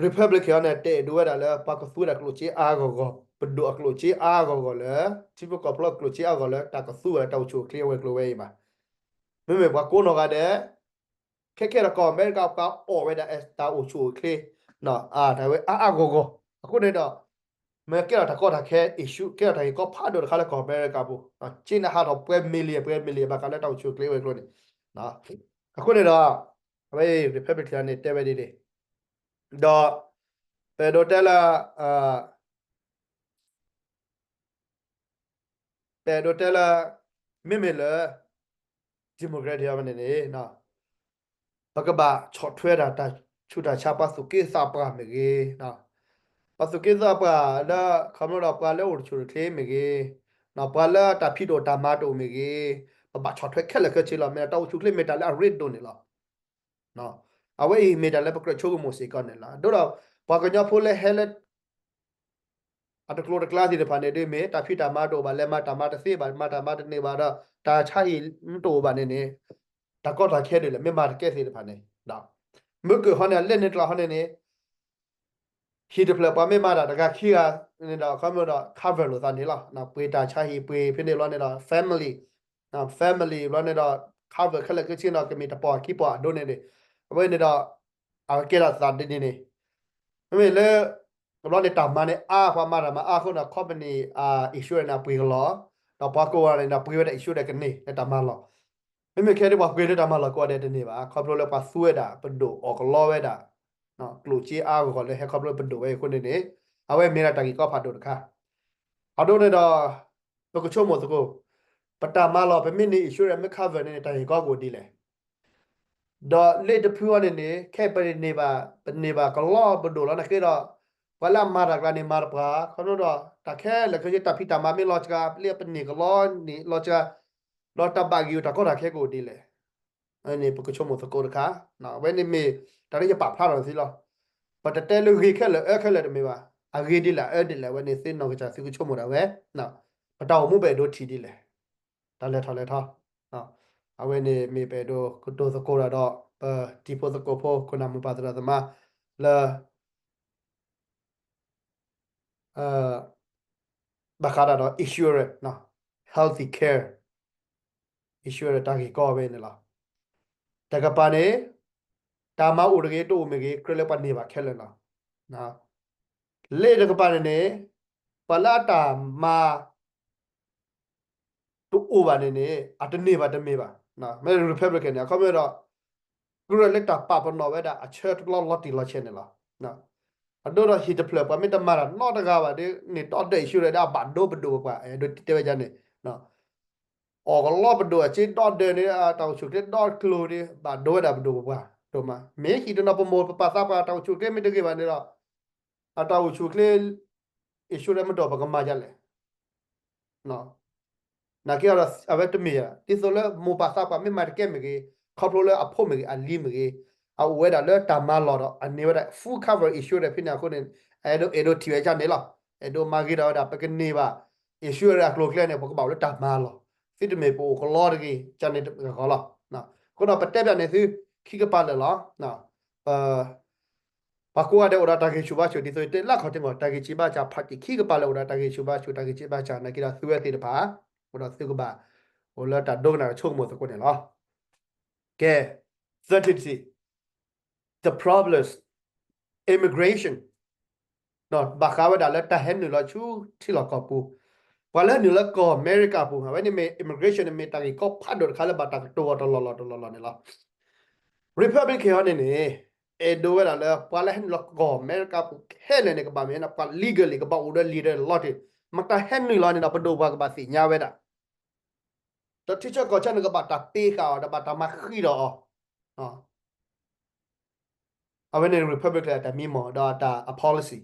Republican န့ၣ် တအဲၣ်ဒိးဝဲဒၣ်လၢ ပှၤကသူဝဲဒၣ်ကျိၣ်စ့အါဂီၢ်ဂီၢ် ပဒိၣ်အကျိၣ်စ့အါဂီၢ်ဂီၢ်လၢ ထံဖိကီၢ်ဖိအကျိၣ်စ့အါဂီၢ်လၢ တၢ်ကသူဝဲဒၣ်တၢ်အိၣ်ဆူၣ်အိၣ်ချ့အဝဲၤကျိၤဝဲအံၤဘၣ်. မ့မ့ၢ်ပှၤကိးနီၢ်ဂၤဒဲး ခဲခဲဒီးကီၢ်အမဲရကၤ ပှၤအီၣ်ဝဲဒၣ်တၢ်အိၣ်ဆူၣ်အိၣ်ချ့ တၢ်ဝဲအါအါဂီၢ်ဂီၢ်, အဃိန့ၣ်ဒီး မ့ၢ်ကဲထီၣ်တၢ်ကီတၢ်ခဲ issue ကဲထီၣ်တၢ်ဂ့ၢ်ကီဖးဒိၣ်တခါလၢကီၢ်အမဲရကၤပူၤ, က့န့ၣ်ဟးထီၣ်ပှဲၤ million ပှဲၤ million ဘၣ်ဃးလၢတၢ်အိၣ်ဆူၣ်အိၣ်ချ့ဝဲၤကျိၤန့ၣ်, အဃိန့ၣ်ဒီး အဝဲအံၤ Republican န့ၣ် တဲဝဲဒ်န့ၣ်, ဒီး ပအဲၣ်ဒိးတဲလၢ ပအဲၣ်ဒိးတဲလၢ မ့မ့ၢ်လၢ Democrat န့ၣ်န့ၣ် ပကဘၣ်ဆီၣ်ထွဲဒၣ်တၢ်ဆူးတၢ်ဆါ ပှၤသူၣ်က့သးပှၢ်မ့ၢ်ဂ့ၤ, ပှၤသူၣ်က့သးပှၢ်လၢ ခီဖျိဒီးပှၤလၢအိၣ်ဆူၣ်အိၣ်ချ့မ့ၢ်ဂ့ၤ, ပှၤလၢတၢ်ဖံးတအိၣ်တၢ်မၤတအိၣ်မ့ၢ်ဂ့ၤ, ပဘၣ်ဆီၣ်ထွဲခဲလၢာ်ခဲဆ့လီၤ. မ့ၢ်ဒၣ်တၢ်အိၣ်ဆူၣ်အိၣ်ချ့မ့ၢ်တၢ်လၢအရ့ဒိၣ်န့ၣ်လီၤ. အဝဲအံၤမ့ၢ်တၢ်လၢပကြၢးဆိကမိၣ်စ့ၢ်ကီးန့ၣ်လီၤ. ဒ်သိးဒီး ပှၤကညီဖိလၢဟဲလၢ အတကျိၤတကျါသ့ၣ်တဖၣ်န့ၣ် ဒ်မ့ၢ်တၢ်ဖံးတၢ်မၤတအိၣ်ဘၣ်, လဲၤမၤတၢ်မၤတသ့ဘၣ်, မၤတၢ်မၤတန့ၢ်ဘၣ်ဒီး တၢ်ဆါဟံၣ်တအိၣ်ဘၣ်န့ၣ်န့ၣ်, တၢ်ကီတၢ်ခဲဒ်လဲၣ် မ့ၢ်မၤတကဲသ့ၣ်တဖၣ်န့ၣ်, မုၢ်ကၢၢ်ဟီန့ၣ် အလဲၣ်န့ၣ်ကျါဟီန့ၣ်န့ၣ် ဟံၣ်တဖျၢၣ်ပှၤမ့ၢ်မၤတၢ်တဂၤခံဂၤန့ၣ်ဒီး ခီဖျိဒီး cover လိာ်သးန့ၣ်လီၤ. ပှ့ၤတၢ်ဆါဟံၣ်ပှ့ၤဖဲန့ၣ်ဘျီန့ၣ်ဒီး family, family ဘျီန့ၣ်ဒီး cover ခဲလၢာ်ခဲဆ့န့ၣ် ကမ့ၢ်တပီၢ်ခံပီၢ်အဒိန့ၣ်န့ၣ်, အဝဲန့ၣ်ဒီး အဝဲကဲထီၣ်သးဒ်န့ၣ်န့ၣ်, မ့မ့ၢ်လၢ တဘျီန့ၣ် တၢ်မၤန့ၣ်အါ ပှၤမၤတၢ်မၤအါအဃိန့ၣ် company အ insurance န့ၣ် အပှ့ၤကလီၤ, ဒီးပှၤကိးဂၤန့ၣ်ဒီး ပှ့ၤဝဲဒၣ် insurance ကန့ၢ်လၢတၢ်မၤလီၢ်. မ့မ့ၢ်ခဲဒ်ပှၤပှ့ၤလၢတၢ်မၤလီၢ်ကိးဂၤဒဲးတန့ၢ်ဘၣ်, ခီဖျိလၢပှၤသူဝဲဒၣ်ပဒိၣ်အီၣ်ကလီဝဲဒၣ် ကျိၣ်စ့အါဂီၢ်ဂီၢ်လၢဟဲခီဖျိပဒိၣ်ဝဲအံၤအဃိန့ၣ်န့ၣ်, အဝဲမ့ၢ်ဒၣ်တၢ်ဂ့ၢ်ကီဖးဒိၣ်တခါ အဒိန့ၣ်ဒီး ပကဆိကမိၣ်သကိး, ပတၢ်မၤလီၢ် ပမ့ၢ်န့ၢ် insurance မ့ၢ် cover န့ၣ်န့ၣ် တၢ်ဂ့ၢ်ကီကအိၣ်ဒ်လဲၣ်. ဒီးလၢတဖုအံၤန့ၣ်န့ၣ် ခဲအံၤပန့ၢ်ဘၣ်, ပန့ၢ်ဘၣ်ကလီပဒိၣ်လီၤ. နာ်က့ဒီး ပှၤလၢအမၤတၢ်ကျါန့ၣ် မၤတပှၤ, ခီဖျိဒီး တၢ်ခဲလၢာ်ခဲဆ့ တၢ်ဖံးတၢ်မၤမ့ၢ်လီၤစှၤ, လၢပန့ၢ်ကလီန့ၣ်လီၤစှၤ, ဒီးတၢ်ဘၣ်ဂံၢ်တၢ်ကီတၢ်ခဲကအိၣ်ဒ်လဲၣ်. န့ၣ် ပကဆိကမိၣ်သကိးတခါ, အဝဲန့ၣ်မ့ၢ် တၢ်လၢယပာ်ဖျါထီၣ်န့ၣ်သ့လီၤ. ပတတဲလၢဂ့ၤခဲလၢာ်အၢခဲလၢာ်တမ့ၢ်ဘၣ်, အဂ့ၤဒ်လဲၣ်အအၢဒ်လဲၣ် အဝဲန့ၣ်သ့နီၢ်ကစၢ်သုကဆိကမိၣ်ဒၣ်ဝဲ, ပတၢ်အိၣ်မူပအဲၣ်ဒိးထံၣ်ဒ်လဲၣ်, တၢ်လဲၤထီၣ်လဲၤထီ, အဝဲန့ၣ်မ့ၢ်ပအဲၣ်ဒိးကတိၤသကိးတၢ်ဒီး ပတံၤဖိသကိးဖိ ခိၣ်နၢ်မိၢ်ပၢ်သရၣ်သမါလၢ ဘၣ်ဃးဒၣ်ဒီး insurance, healthy care insurance တၢ်ဂ့ၢ်ကီဝဲန့ၣ်လီၤ. တကပၤန့ၣ် တၢ်မၤအိၣ်တဂ့ၤ တအိၣ်မ့ၢ်ဂ့ၤ ကြၢးလၢပှၤန့ၢ်ဘၣ်ခဲလၢာ်လီၤ. လၢတကပၤန့ၣ်န့ၣ် ပှၤလၢအတၢ်မၤ တအိၣ်ဘၣ်န့ၣ်န့ၣ် အတန့ၢ်ဘၣ်တမ့ၢ်ဘၣ်. မ့ၢ် Republican န့ၣ် အခီပညီဒီး ကြၢးလၢတၢ်ပာ်ပနီၣ်ဝဲဒၣ်အဆၢတလီၢ်လီၤတံၢ်လီၤဆဲးန့ၣ်လီၤ. အဒိဒီးဟံၣ်တဖျၢၣ် ပှၤမ့ၢ်တမၤတၢ်နီတဂၤဘၣ်ဒီး န့ၢ်ဒီဒၢ insurance ဒီးအဘၣ်ဒိပဒိၣ်ပပှၢ် အဲၣ်ဒိးတဲဝဲဒ်န့ၣ် အီၣ်ကလီပဒိၣ်အစ့ဒီဒၢန့ၣ် အတၢ်အိၣ်ဆူၣ်ချ့ဒီကျိၤန့ၣ် ဘၣ်ဒိဝဲဒၣ်ပဒိၣ်ပပှၢ်ဒိၣ်မး. မ့ၢ်ဟံၣ်တနီၤပမိၢ်ပပၢ်သးပှၢ် တၢ်အိၣ်ဆူၣ်ချ့မ့ၢ်တဂ့ၤဘၣ်န့ၣ်ဒီး အတၢ်အိၣ်ဆူၣ်ချ့ insurance မ့ၢ်တအိၣ် ပကမၤဒ်လဲၣ်. နာ်က့ဒီး အဝဲတမ့ၢ်ယၤ ဒ်သိးလၢမိၢ်ပၢ်သးပှၢ်မ့ၢ်မၤတကဲမ့ၢ်ဂ့ၤ ခီဖျိလၢအဖိမ့ၢ်ဂ့ၤ အလံၤမ့ၢ်ဂ့ၤ အအိၣ်ဝဲဒၣ်လၢတၢ်မၤလီၢ်ဒီး အန့ၢ်ဝဲဒၣ် full cover insurance ဖဲန့ၣ်အဃိန့ၣ် အဲၣ်ဒိး အဲၣ်ဒိးထံၣ်ဝဲဒ်န့ၣ်လီၤ. အဲၣ်ဒိးမၤဂ့ၤထီၣ်ဝဲဒၣ် ပကန့ၢ်ဘၣ် insurance အကျိၤအကျဲန့ၣ် ပကဘၣ်အိၣ်လၢတၢ်မၤလီၢ် သုတမ့ၢ်ပအိၣ်ကလီတဂ့ၤ ဒ်န့ၣ်တဂ့ၤလီၤ. အဃိဒီးပတဲဘၣ်န့ၣ်သု ခံကပၤလၢာ်လီၤ. ပှၤကိးဂၤဒဲးအိၣ်ဒီးတၢ်ဂံၢ်ဆူၣ်ဘါဆူၣ် ဒ်သိးယတဲလၢခီၣ်ထံးမး တၢ်ဂံၢ်ဆူၣ်ဘါဆူၣ် party ခံကပၤလၢာ်အိၣ်ဒီးတၢ်ဂံၢ်ဆူၣ်ဘါဆူၣ် တၢ်ဂံၢ်ဆူၣ်ဘါဆူၣ် နာ်က့ဒီးသုဝဲသ့ၣ်တဖၣ် အိၣ်ဒီးသုကဘၣ် အိၣ်လၢတၢ်ဒိကနၣ်တၢ်ဆိကမိၣ်သကိးန့ၣ်လီၤ. ကဲ သၢထံၣ်တထံၣ် the problems immigration ဘၣ်ဃးဝဲဒၣ်လၢတၢ်ဟဲနုာ်လီၤဆူထံလီၢ်ကီၢ်ပူၤ ပှၤလၢနုာ်လၢကီၢ်အမဲရကၤပူၤ အဝဲန့ၣ်မ့ၢ် immigration န့ၣ်မ့ၢ်တၢ်ဂ့ၢ်ကီဖးဒိၣ်တခါလၢဘၣ်တၢ်ကတိၤအီၤတလီၢ်လီၢ်တလီၢ်လီၢ်န့ၣ်လီၤ. Republican ဟီန့ၣ်န့ၣ် အဲၣ်ဒိးဝဲဒၣ်လၢ ပှၤလၢဟဲနုာ်လီၤကီၢ်အမဲရကၤပူၤခဲလၢာ်န့ၣ် ကဘၣ်မ့ၢ်ပှၤ legally ကဘၣ်အိၣ်ဒီးလံာ်ဒီးလီတံၢ် မတၤဟဲနုာ်လီၤန့ၣ်ဒီး ပဒိၣ်ပှၤကဘၣ်သ့ၣ်ညါဝဲဒၣ် ဒီးထံဆၢကီၢ်ဆၢန့ၣ် ကဘၣ်တၢ်ပ့ဃာ်အီၤ ဒီးဘၣ်တၢ်မၤဃံးဒီးအီၤ အဝဲန့ၣ် Republican အတၢ်မံမီၢ် ဒီးအတၢ်အ policy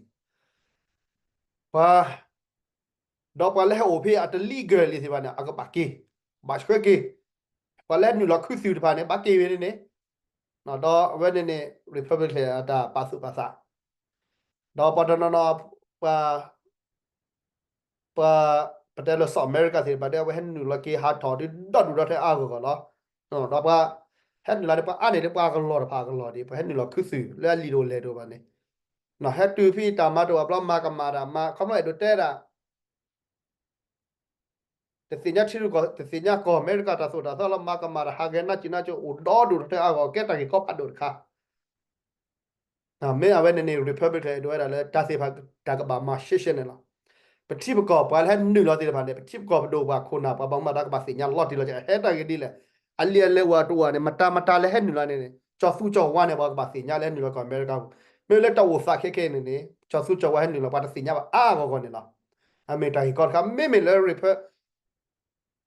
ပှၤ ဒီးပှၤလၢဟဲအိၣ်ဖဲအတ legally သ့ၣ်တဖၣ်န့ၣ် အကဘၣ်က့ၤ ဘၣ်ဆှၢက့ၤ ပှၤလၢဟဲနုာ်လီၤခူသူၣ်တဖၣ်န့ၣ် ဘၣ်က့ၤဝဲန့ၣ်န့ၣ် ဒီးအဝဲန့ၣ်န့ၣ် Republican အတၢ်ပာ်သူၣ်ပာ်သး ဒီးပှၤတနီၤနီၤ ပှၤ ပှၤ ပတဲလၢ South America သ့ၣ်တဖၣ်ဒီး အဝဲဟဲနုာ်လီၤက့ၤဟးထီၣ်ဒုးဒီဒူၣ်ဒီးထဲအါဂီၢ်ဂီၢ်လီၤ. ဒီးပှၤ ဟဲနုာ်လီၤန့ၣ် ပှၤအါန့ၢ်လၢပှၤကလီၤတဖၣ်အကလီၤဒံး ပှၤဟဲနုာ်လီၤခူသူၣ်လၢအလံာ်တအိၣ်လဲၢ်တအိၣ်ဘၣ်န့ၣ် ဟဲတုၤဖဲတၢ်မၤတအိၣ်ဘၣ်ဘျီမၤကမၣ်တၢ်မၤ ခီဖျိအဲၣ်ဒိးတဲဒၣ် တသ့ၣ်ညါထံရူၢ်ကီၢ် တသ့ၣ်ညါကီၢ်အမဲရကၤတၢ်သိၣ်တၢ်သီလီၤ မၤကမၣ်တၢ်ဟးဂဲၤနးစူၤနးစူၤအိၣ်ဒီဒူၣ်ထဲအါဂီၢ် ကဲတၢ်ဂ့ၢ်ကီဖးဒိၣ်တခါ မ့ၢ်အဝဲန့ၣ်န့ၣ် Republican အဲၣ်ဒိးဝဲဒၣ်လၢတၢ်သ့ၣ်တဖၣ်တၢ်ကဘၣ်မၤရှဲရှဲန့ၣ်လီၤ. ပထံပကီၢ်ပှၤလၢဟဲနုာ်လီၤသ့ၣ်တဖၣ်န့ၣ် ပထံပကီၢ်ပဒိၣ်ပှၤခိၣ်နၢ် ပှၤဘၣ်မူဘၣ်ဒါကဘၣ်သ့ၣ်ညါလီၤတံၢ်လီၤဆဲး ဟဲတၢ်ဂ့ၢ်ဒ်လဲၣ် အလံာ်အလဲၢ်အိၣ်တအိၣ်န့ၣ် မတၤမတၤလၢဟဲနုာ်လီၤန့ၣ် ကၠီၤသူကၠီၤဝါန့ၣ် ပှၤကဘၣ်သ့ၣ်ညါလၢဟဲနုာ်လီၤကီၢ်အမဲရကၤပူၤ မ့ၢ်လၢတၢ်အိၣ်သးခဲခဲန့ၣ်န့ၣ် ကၠီၤသူကၠီၤဝါဟဲနုာ်လီၤ ပှၤတသ့ၣ်ညါဘၣ်အါဂီၢ်ဂီၢ်န့ၣ်လီၤ. အမ့ၢ်တၢ်ဂ့ၢ်ကီတခါ မ့မ့ၢ်လၢ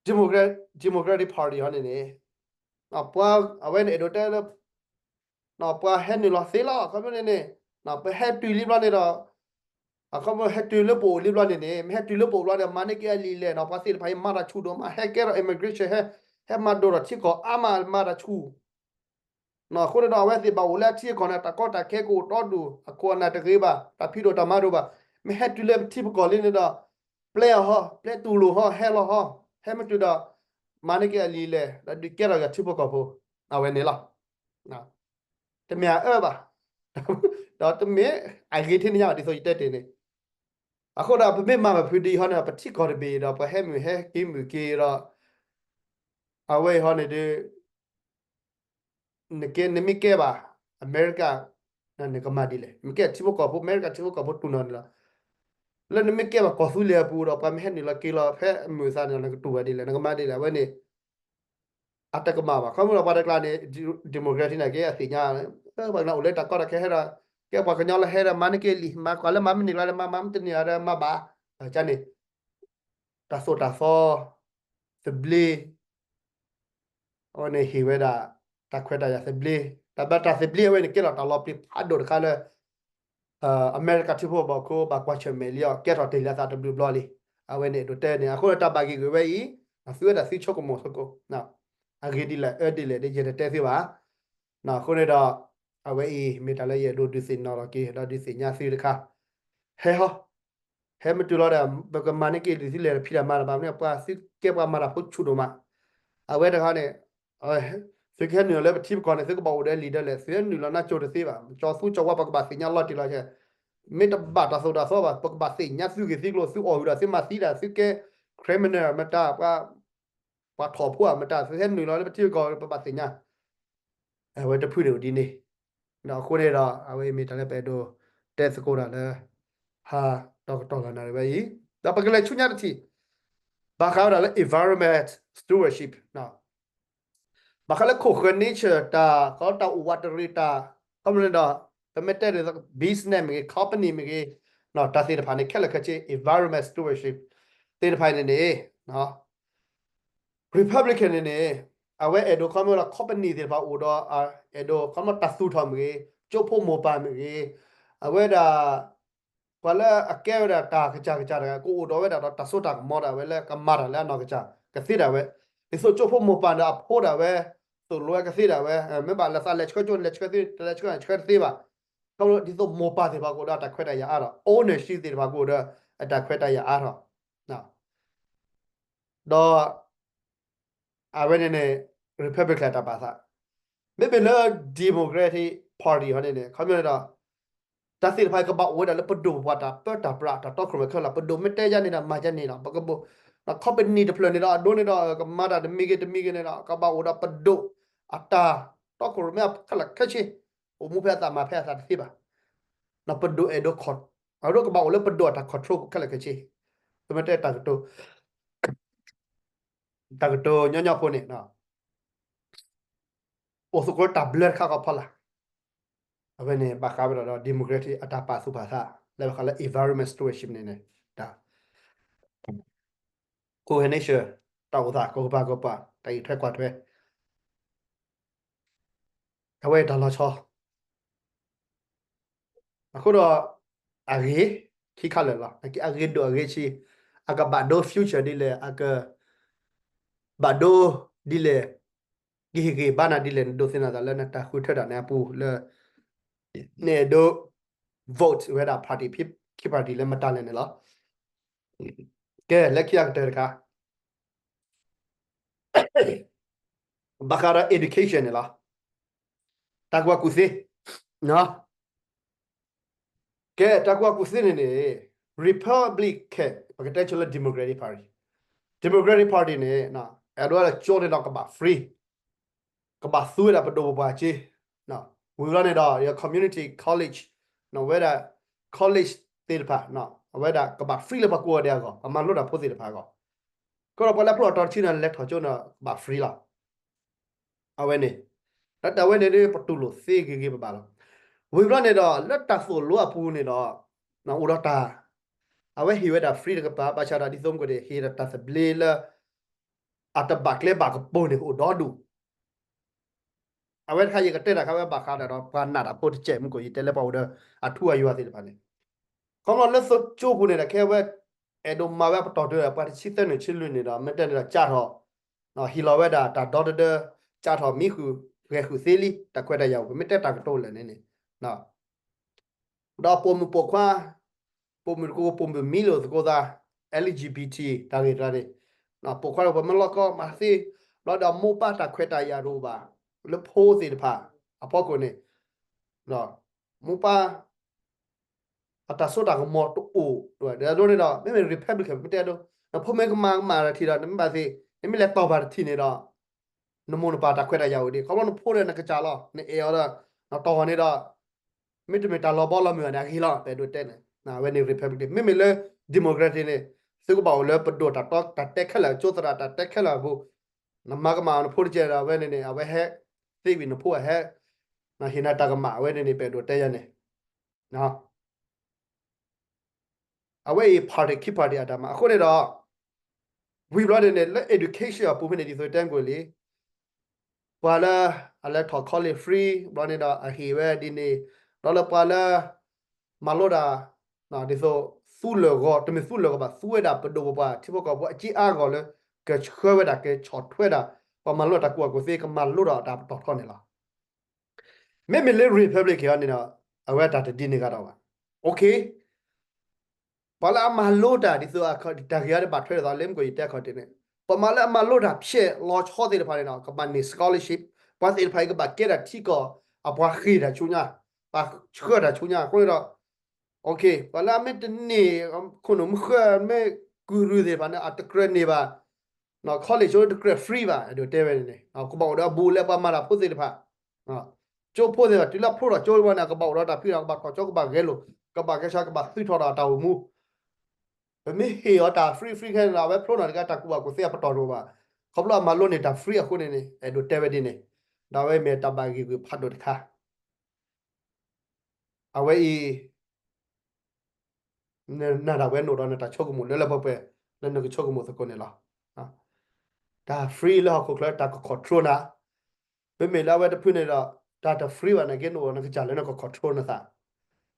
Democrat Democratic Party ဟီန့ၣ်န့ၣ် ပှၤအဝဲန့ၣ်အဲၣ်ဒိးတဲလၢ ပှၤဟဲနုာ်လီၤသ့လီၤ အခီပညီန့ၣ်န့ၣ် ပဟဲတုၤလံဘျီန့ၣ်ဒီး အခီပညီဟဲတုၤလၢပအိၣ်လံဘျီန့ၣ်န့ၣ် မ့ၢ်ဟဲတုၤလၢပအိၣ်ဘျီန့ၣ် မၤန့ၢ်က့ၤအလံာ်လဲၢ်ဒီး ပှၤသ့ၣ်တဖၣ်အံၤမၤတၢ်ဆူၣ်ဒိၣ်မး ဟဲကဲထီၣ် immigration ဟဲ ဟဲမၤဒိၣ်ထီၣ်ထံကီၢ်အါမး မၤတၢ်ဆူၣ် အဃိန့ၣ်ဒီး အဝဲသ့ၣ်ဘၣ်အိၣ်လၢအထံအကီၢ်န့ၣ် တၢ်ကီတၢ်ခဲကအိၣ်ဒီဒူၣ် အခိၣ်အနၢ်တဂ့ၤဘၣ် တၢ်ဖံးဒိၣ်တၢ်မၤဒိၣ်ဘၣ် မ့ၢ်ဟဲတုၤလၢပထံပကီၢ်လံန့ၣ်ဒီး ပျဲအီၤဟီ ပျဲတူၢ်လိာ်ဟီ ဟဲလီၤဟီ ဟဲမ့ၢ်တုၤဒီး မၤန့ၢ်က့ၤအလံာ်လဲၢ် ဒီးဒုးကဲထီၣ်က့ၤထံဖိကီၢ်ဖိ အဝဲန့ၣ်လီၤ. တမ့ၢ်အအၢဘၣ် ဒီးတမ့ၢ်အဂ့ၤထဲန့ၣ်ညါဘၣ် ဒ်သိးယတဲတ့ၢ်န့ၣ် အဃိဒီးပမ့ၢ်မၤဘၣ်ဖုးဒ်အံၤဟီန့ၣ် ပထံကီၢ်တဘ့ၣ်ဒီး ပှၤဟဲမုာ်ဟဲက့ၤမုာ်က့ၤဒီး အဝဲအံၤဟီန့ၣ်ဒီး နကဲ နမ့ၢ်ကဲဘၣ် အမဲရကၤ နကမၤဒ်လဲၣ် မ့ၢ်ကဲထံဖိကီၢ်ဖိ အမဲရကၤထံဖိကီၢ်ဖိတူၢ်နီၣ်န့ၣ်လီၤ. လၢနမ့ၢ်ကဲဘၣ်ကီၢ်သူလ့ၤအပူၤဒီး ပှၤမ့ၢ်ဟဲနုာ်လီၤက့ၤလီၤ ဖဲအမုာ်အသးန့ၣ်လီၤ နကတူၢ်ဘၣ်ဒ်လဲၣ် နကမၤဒ်လဲၣ် အဝဲန့ၣ် အတကမၣ်ဘၣ် ခီဖျိလၢပှၤတကျါန့ၣ် Democrat နာ်က့ အသ့ၣ်ညါ ပှၤကနၣ်အိၣ်လၢတၢ်ကီတၢ်ခဲဟဲဒီး ကဲပှၤကညီလၢဟဲဒီး မၤန့ၢ်က့ၤလံာ် မၤကွၢ်လၢမၤမ့ၢ်န့ၢ်ကျါဒီး မၤမၤမ့ၢ်တန့ၢ်ဒီး မၤဘၣ် ကန့ၣ် တၢ်သိၣ်တၢ်သီ သဘျ့ အဝဲန့ၣ်ဟ့ၣ်ဝဲဒၣ် တၢ်ခွဲးတၢ်ယာ်သဘျ့ တၢ်ဘၣ်တၢ်သဘျ့အဝဲန့ၣ် ကဲထီၣ်တၢ်လီၤပျံၤဖးဒိၣ်တခါလၢ အမဲရကၤထံဖိကီၢ်ဖိ ဘၣ်ကွၢ်ဆၢၣ်မဲာ်လံအီၤ ကဲထီၣ်တ့ၢ်လံအသးတဘျုးဘျီလံ. အဝဲန့ၣ်အဲၣ်ဒိးတဲန့ၣ် အဃိဒီးတၢ်ဘၣ်ဂ့ၢ်ဂ့ၢ်ဝဲအံၤ သုဝဲဒၣ်သုဆိကမိၣ်သကိး အဂ့ၤဒ်လဲၣ် အၢဒ်လဲၣ်ဒီး ယတတဲသုဘၣ်. အဃိန့ၣ်ဒီး အဝဲအံၤ မ့ၢ်တၢ်လၢယအဲၣ်ဒိးဒုးသ့ၣ်နီၣ်လီၤက့ၤ ဒီးဒုးသ့ၣ်ညါသုတခါ ဟဲဟီ ဟဲမ့ၢ်တုၤလီၤဒီး ပကမၤန့ၢ်က့ၤလံာ်သုလဲၣ် ဖံးတၢ်မၤတၢ်ဘၣ်မနုၤ ပှၤသုကဲပှၤမၤတၢ်ဖိဆူၣ်ဒိၣ်မး. အဝဲတခါန့ၣ် သုကဟဲနုာ်လီၤလၢပထံပကီၢ်န့ၣ် သုကဘၣ်အိၣ်ဒီးလံာ်ဒီးလဲၣ် သုဟဲနုာ်လီၤနၢ်ကၠိတသ့ဘၣ် ကၠီၤသူကၠီၤဝါ ပကဘၣ်သ့ၣ်ညါလီၤတံၢ်လီၤဆဲး မ့ၢ်တဘၣ်တၢ်သိၣ်တၢ်သီဘၣ် ပကဘၣ်သ့ၣ်ညါသုဂ့ၢ်သုကျိၤ သုအီၣ်ဟုၣ်ဒီးသုမၤသံတၢ် သုကဲ criminal မတၤ ပှၤထီၣ်ဖိမတၤ သုဟဲနုာ်လီၤလၢပထံပကီၢ် ပဘၣ်သ့ၣ်ညါ အဝဲတဖုန့ၣ်အိၣ်ဒ်န့ၣ်, ဒီးအဃိန့ၣ်ဒီး အဝဲအံၤမ့ၢ်တၢ်လၢပအဲၣ်ဒိးတဲသကိးတၢ်လၢ ဟါ ဒီကတီၢ်လၢနၣ်ရံၣ်ဝဲအံၤ, ဒီးပကလဲၤဆူညါတထံၣ်, ဘၣ်ဃးဝဲဒၣ်လၢ environment stewardship ဘၣ်ဃးလၢခိၣ်ဃၢၤ nature တၢ် ခီတၢ်အိၣ်ဝးတရံးတၢ် ခီမ့ၢ်န့ၣ်ဒီး ပမ့ၢ်တဲဒ်သိး business မ့ၢ်ဂ့ၤ company မ့ၢ်ဂ့ၤ တၢ်သ့ၣ်တဖၣ်န့ၣ် ခဲလၢာ်ခဲဆ့ environment stewardship သ့ၣ်တဖၣ်န့ၣ်န့ၣ် Republican န့ၣ်န့ၣ် အဝဲအဲၣ်ဒိးခီမ့ၢ်လၢ company သ့ၣ်တဖၣ်အိၣ်ဒီး အဲၣ်ဒိးခီမ့ၢ်တၢ်သူၣ်ထီၣ်မ့ၢ်ဂ့ၤ ကၠိဖိမိၢ်ပၢ်မ့ၢ်ဂ့ၤ အဝဲဒၣ် ပှၤလၢအကဲဝဲဒၣ်တၢ်ကစၢ်ကစၢ်တဂၤ ကအိၣ်ဒီးဝဲဒၣ်ဒီးတၢ်စိတၢ်ကမီၤဒၣ်ဝဲလၢကမၤတၢ်လၢအနီၢ်ကစၢ် ကသ့ဒၣ်ဝဲ, ဒ်သိးကၠိဖိမိၢ်ပၢ်ဒီးအဖိဒၣ်ဝဲ သိၣ်လိဝဲကသ့ဒၣ်ဝဲ, မ့ၢ်ဘၣ်လၢသးလဲၤဆှၢကၠိ လဲၤဆှၢသ့ တလဲၤဆှၢ ဆှၢတသ့ဘၣ်. ခီဖျိဒ်သိးမိၢ်ပၢ်သ့ၣ်တဖၣ်ကအိၣ်ဒီးအတၢ်ခွဲးတၢ်ယာ်အါထီၣ် ownership သ့ၣ်တဖၣ်ကအိၣ်ဒီးအတၢ်ခွဲးတၢ်ယာ်အါထီၣ် ဒီး အဝဲန့ၣ်န့ၣ် Republican တၢ်ပာ်သး, မ့မ့ၢ်လၢ Democratic Party ဟီန့ၣ်န့ၣ် ခီဖျိန့ၣ်ဒီး တၢ်သ့ၣ်တဖၣ်ကဘၣ်အိၣ်ဝဲဒၣ်လၢပဒိၣ်ပပှၢ်တၢ်ပၢတၢ်ပြးတၢ်တီခိၣ်ရိၣ်မဲခဲလၢာ် ပဒိၣ်မ့ၢ်တဲယါန့ၣ်ဒီးမၤယါန့ၣ်လီၤ. ပကဘိၣ် company တဖျၢၣ်န့ၣ်ဒီး အဒိန့ၣ်ဒီး ကမၤတၢ်တမံၤဂ့ၤတမံၤဂ့ၤန့ၣ်ဒီး ကဘၣ်အိၣ်ဒီးပဒိၣ်အတၢ်တီခိၣ်ရိၣ်မဲခဲလၢာ်ခဲဆ့, အိၣ်မူဖဲအသးမၤဖဲအသးတသ့ဘၣ်. ပဒိၣ်အဲၣ်ဒိး အဒိကဘၣ်အိၣ်လၢပဒိၣ်အတၢ် control ခဲလၢာ်ခဲဆ့, ပမ့ၢ်တဲတၢ်ကတိၤ တၢ်ကတိၤညီညီဖိန့ၣ် အိၣ်သကိးတၢ်ဘျၢတခါဃီဖီလာ်, အဝဲန့ၣ်ဘၣ်ဃးဝဲဒၣ်ဒီး democratic အတၢ်ပာ်သူၣ်ပာ်သး လၢဘၣ်ဃးလၢ environment stewardship န့ၣ်န့ၣ် တၢ် coordination တၢ်အိၣ်သးကီၢ်ကပၤကီၢ်ပၤ တၢ်အံးထွဲကွၢ်ထွဲ အဝဲတၢ်လီၤဆီ အဃိဒီး အဂ့ၤခံခါလၢာ်လီၤ. အဂ့ၤဒိၣ်အဂ့ၤဆံး အကဘၣ်ဒိ future ဒ်လဲၣ် အကဘၣ်ဒိဒ်လဲၣ် ကဟ့ၣ်ဂံၢ်ဘါနၤဒ်လဲၣ် နဒိးသန့ၤသးလၢနတၢ်ဃုထၢတၢ်န့ၣ်အပူၤလၢ နအဲၣ်ဒိး vote ဝဲဒၣ် party ခံ party လၢမတၤလဲၣ်န့ၣ်လီၤ. ကဲ လၢခံအကတၢၢ်တခါ ဘၣ်ဃးဒီး education န့ၣ်လီၤ. တၢ်ကူၣ်ဘၣ်ကူၣ်သ့ ကဲ တၢ်ကူၣ်ဘၣ်ကူၣ်သ့န့ၣ်န့ၣ် Republican ပကတဲဆိလၢ Democratic Party, Democratic Party န့ၣ် အဲၣ်ဒိးဝဲဒၣ်ကၠိန့ၣ်ဒီးကဘၣ် free ကဘၣ်သူဝဲဒၣ်ပဒိၣ်ပပှၢ်စ့, ဝံၤဘျီန့ၣ်ဒီး community college ဝဲဒၣ် college သ့ၣ်တဖၣ် အဝဲဒၣ်ကဘၣ် free လၢပှၤကိးဂၤဒဲးအဂီၢ် ပှၤမၤလိတၢ်ဖိသ့ၣ်တဖၣ်အဂီၢ်, ကဒီးပှၤလၢအဖျိထီၣ်တဆံန့ၣ် လဲၤထီၣ်ကၠိန့ၣ် ကဘၣ် free လီၤ. အဝဲန့ၣ် လၢတၢ်ဝဲန့ၣ်ဒီး ပတူၢ်လိာ်သ့ဂ့ၤဂ့ၤဘၣ်ဘၣ်လီၤ. ဝံၤဘျီန့ၣ်ဒီး လၢတၢ်သိၣ်လိအပူၤန့ၣ်ဒီး အိၣ်ဒီးတၢ် အဝဲဟ့ၣ်ဝဲဒၣ် free တကပၤ ဘၣ်ဆၣ်ဒီးဒ်သိးမ့ၢ်ကီးန့ၣ် ဟ့ၣ်ဒီးတၢ်သဘျ့လၢ အတဘၣ်ကျဲဘၣ်ကပီၤန့ၣ်အိၣ်ဒီဒူၣ် အဝဲတခါယကတဲတၢ်ခါဝဲဘၣ်ဃးဒီး ပှၤနာ်တၢ်ဖိတစဲးမ့ၢ်ကီး ယတဲလၢပှၤအိၣ်ဒီးအထူအယွၤသ့ၣ်တဖၣ်န့ၣ်, ခီဖျိလၢသိကၠိပူၤန့ၣ်ဒီး ခဲအဝဲ အဲၣ်ဒိးမၤဝဲပတီၢ်တၢ် ပှၤတဆံသၢနုာ်ဆံလွံၢ်န့ၣ်ဒီး မ့ၢ်တဲန့ၣ်ဒီး ကၢ်ထီၣ် ဟ့ၣ်လီၤဝဲဒၣ်တၢ်ဒီတဒၢ ကၢ်ထီၣ်မံဃုာ် ဂဲၤဃုာ်သ့လံ တၢ်ခွဲးတၢ်ယာ်အိၣ် ပမ့ၢ်တဲတၢ်ကတိၤလၢာ်န့ၣ်န့ၣ် ဒီးပိာ်မုၣ်ပိာ်ခွါ ပိာ်မုၣ်တကိး ပိာ်မုၣ်မံလိာ်သကိးသး L G B T တၢ်ဂ့ၢ်တၢ်န့ၣ် ပိာ်ခွါတကိး ပမ့ၢ်လီၢ်ကီမၤသ့ ဘျီဒီးမိၢ်ပၢ်တၢ်ခွဲးတၢ်ယာ်တအိၣ်ဘၣ် လၢဖိသ့ၣ်တဖၣ် အဖီခိၣ်န့ၣ် မိၢ်ပၢ် အတၢ်စိတၢ်ကမီၤတအိၣ် ဒီးဒ်န့ၣ်ဒီး မ့မ့ၢ် Republican ပတဲဒိ နဖိမ့ၢ်ကမၤကမၣ်တထံၣ်ဒီး နမ့ၢ်ဘၣ်သ့ၣ် နမ့ၢ်လဲၤတီၢ်ဘၣ်တထံၣ်န့ၣ်ဒီး နမိၢ်နပၢ်တၢ်ခွဲးတၢ်ယာ်အိၣ်ဒံး ခီဖျိနဖိဒီးနကစၢ်လီၤ နအဲၣ်အီၤဒီး နတီၢ်အီၤန့ၣ်ဒီး မ့တမ့ၢ်တၢ်လီၤဘီလီၤမုၢ်ဂၤန့ၣ် အဂ့ၤလီၤ ပအဲၣ်ဒိးတဲန့ၣ် အဝဲန့ၣ် Republican မ့မ့ၢ်လၢ Democratic န့ၣ် သုကဘၣ်အိၣ်လၢပဒိၣ်တၢ်တီ တၢ်တဲခဲလၢာ် ကၠိသရၣ်တၢ်တဲခဲလၢာ်အပူၤ နမၤကမၣ်နဖိတကဲဒီး အဝဲန့ၣ်န့ၣ် အဝဲဟဲသ့ဝံၤနဖိအဟဲ ဟ့ၣ်နၤတၢ်ကမၣ် အဝဲန့ၣ်န့ၣ် ပအဲၣ်ဒိးတဲယၤန့ၣ် အဝဲအံၤ party ခံ party အတၢ်မၤ အဃိန့ၣ်ဒီး ဝံၤဘျီန့ၣ်န့ၣ် လၢ education အပူၤဖဲန့ၣ် ဒ်သိးတဲမ့ၢ်ကီးလံ ပှၤလၢ အလဲၤထီၣ် college free ဘျီန့ၣ်ဒီး အဟ့ၣ်ဝဲဒ်န့ၣ် ဒီးလၢပှၤလၢ မၤလိတၢ် ဒ်သိး သူလၢာ်ဂီၤ တမ့ၢ်သူလၢာ်ဂီၤဘၣ် သူဝဲဒၣ်ပဒိၣ်ပပှၢ် ထံဖိကီၢ်ဖိအစ့အါဂီၢ်လၢ ကဆှၢဝဲဒၣ် ကဆီၣ်ထွဲဒၣ် ပှၤမၤလိတၢ်ကူၣ်ဘၣ်ကူၣ်သ့ ကမၤလိဒီးတၢ်ပတီၢ်ထီန့ၣ်လီၤ. မ့မ့ၢ်လၢ Republican န့ၣ်ဒီး အဝဲတၢ်တဒ်န့ၣ်ဂၤဒီးဘၣ်. Okay ပှၤလၢအမၤလိတၢ်ဒ်သိး တၢ်ဂ့ၢ်အံၤဒ်ဘၣ်ထွဲဒ်သိး လၢမ့ၢ်ကီး ယတဲခီၣ်ထံးန့ၣ် ပှၤမၤလၢအမၤလိတၢ်ဖျဲၣ်လီၤဆီသ့ၣ်တဖၣ်န့ၣ်ဒီး ကဘၣ်န့ၢ် scholarship ပှၤသ့ၣ်တဖၣ်အံၤကဘၣ်ကဲဒၣ်ထံကီၢ် အပှၤဃ့ၢ်တၢ်ဆူညါ ပှၤဆှၢတၢ်ဆူညါ အဃိန့ၣ်ဒီး ပှၤလၢအမ့ၢ်တန့ၢ် ခိၣ်နူာ်မုၢ်ဃၢ် မ့ၢ်ကုၢ်ရုၢ်သ့ၣ်တဖၣ်န့ၣ် အတကြၢးန့ၢ်ဘၣ် college တကြၢး free ဘၣ် အဲၣ်ဒိးတဲဝဲန့ၣ်န့ၣ် ကဘၣ်အိၣ်ဒီးအဘူးအလဲပှၤမၤတၢ်ဖိသ့ၣ်တဖၣ် ကၠိဖိသ့ၣ်တဖၣ် တုၤလၢဖျိထီၣ်ကၠိဘၣ်န့ၣ် ကဘၣ်အိၣ်ဒီးတၢ်ဖံးတၢ်မၤ ကဘၣ်ထီၣ်ကၠိ ကဘၣ်ဂဲၤလိာ် ကဘၣ်ဂဲၤဆၢ ကဘၣ်သုးထီၣ်ဒီးတၢ်အိၣ်မူ ပမ့ၢ်ဟ့ၣ်အီၤတၢ် free free ခဲန့ၣ်ဒီး အဝဲဖျိနီၣ်တခါ တၢ်ကူၣ်ဘၣ်ကူၣ်သ့အပတီၢ်တအိၣ်ဘၣ်. ခီဖျိအမၤလိန့ၢ်တၢ် free အဃိန့ၣ်န့ၣ် အဲၣ်ဒိးတဲဝဲဒ်န့ၣ် ဒီးအဝဲမ့ၢ်တၢ်ဘၣ်ဂံာ်ဂုာ်ဖးဒိၣ်တခါ အဝဲအံၤ နနာ်ဒၣ်ဝဲနအိၣ်ဒီးနတၢ်ဆိကမိၣ်လၢလၢပှဲၤပှဲၤ လၢနကဆိကမိၣ်သကိးန့ၣ်လီၤ. တၢ် free လၢဟီၣ်ခိၣ်ချၢ တၢ်က control နၤ မ့မ့ၢ်လၢအဝဲတဖုန့ၣ်ဒီး တၢ်တ free ဘၣ်နာ်က့ နအိၣ်နကစၢ်လၢနက control နသး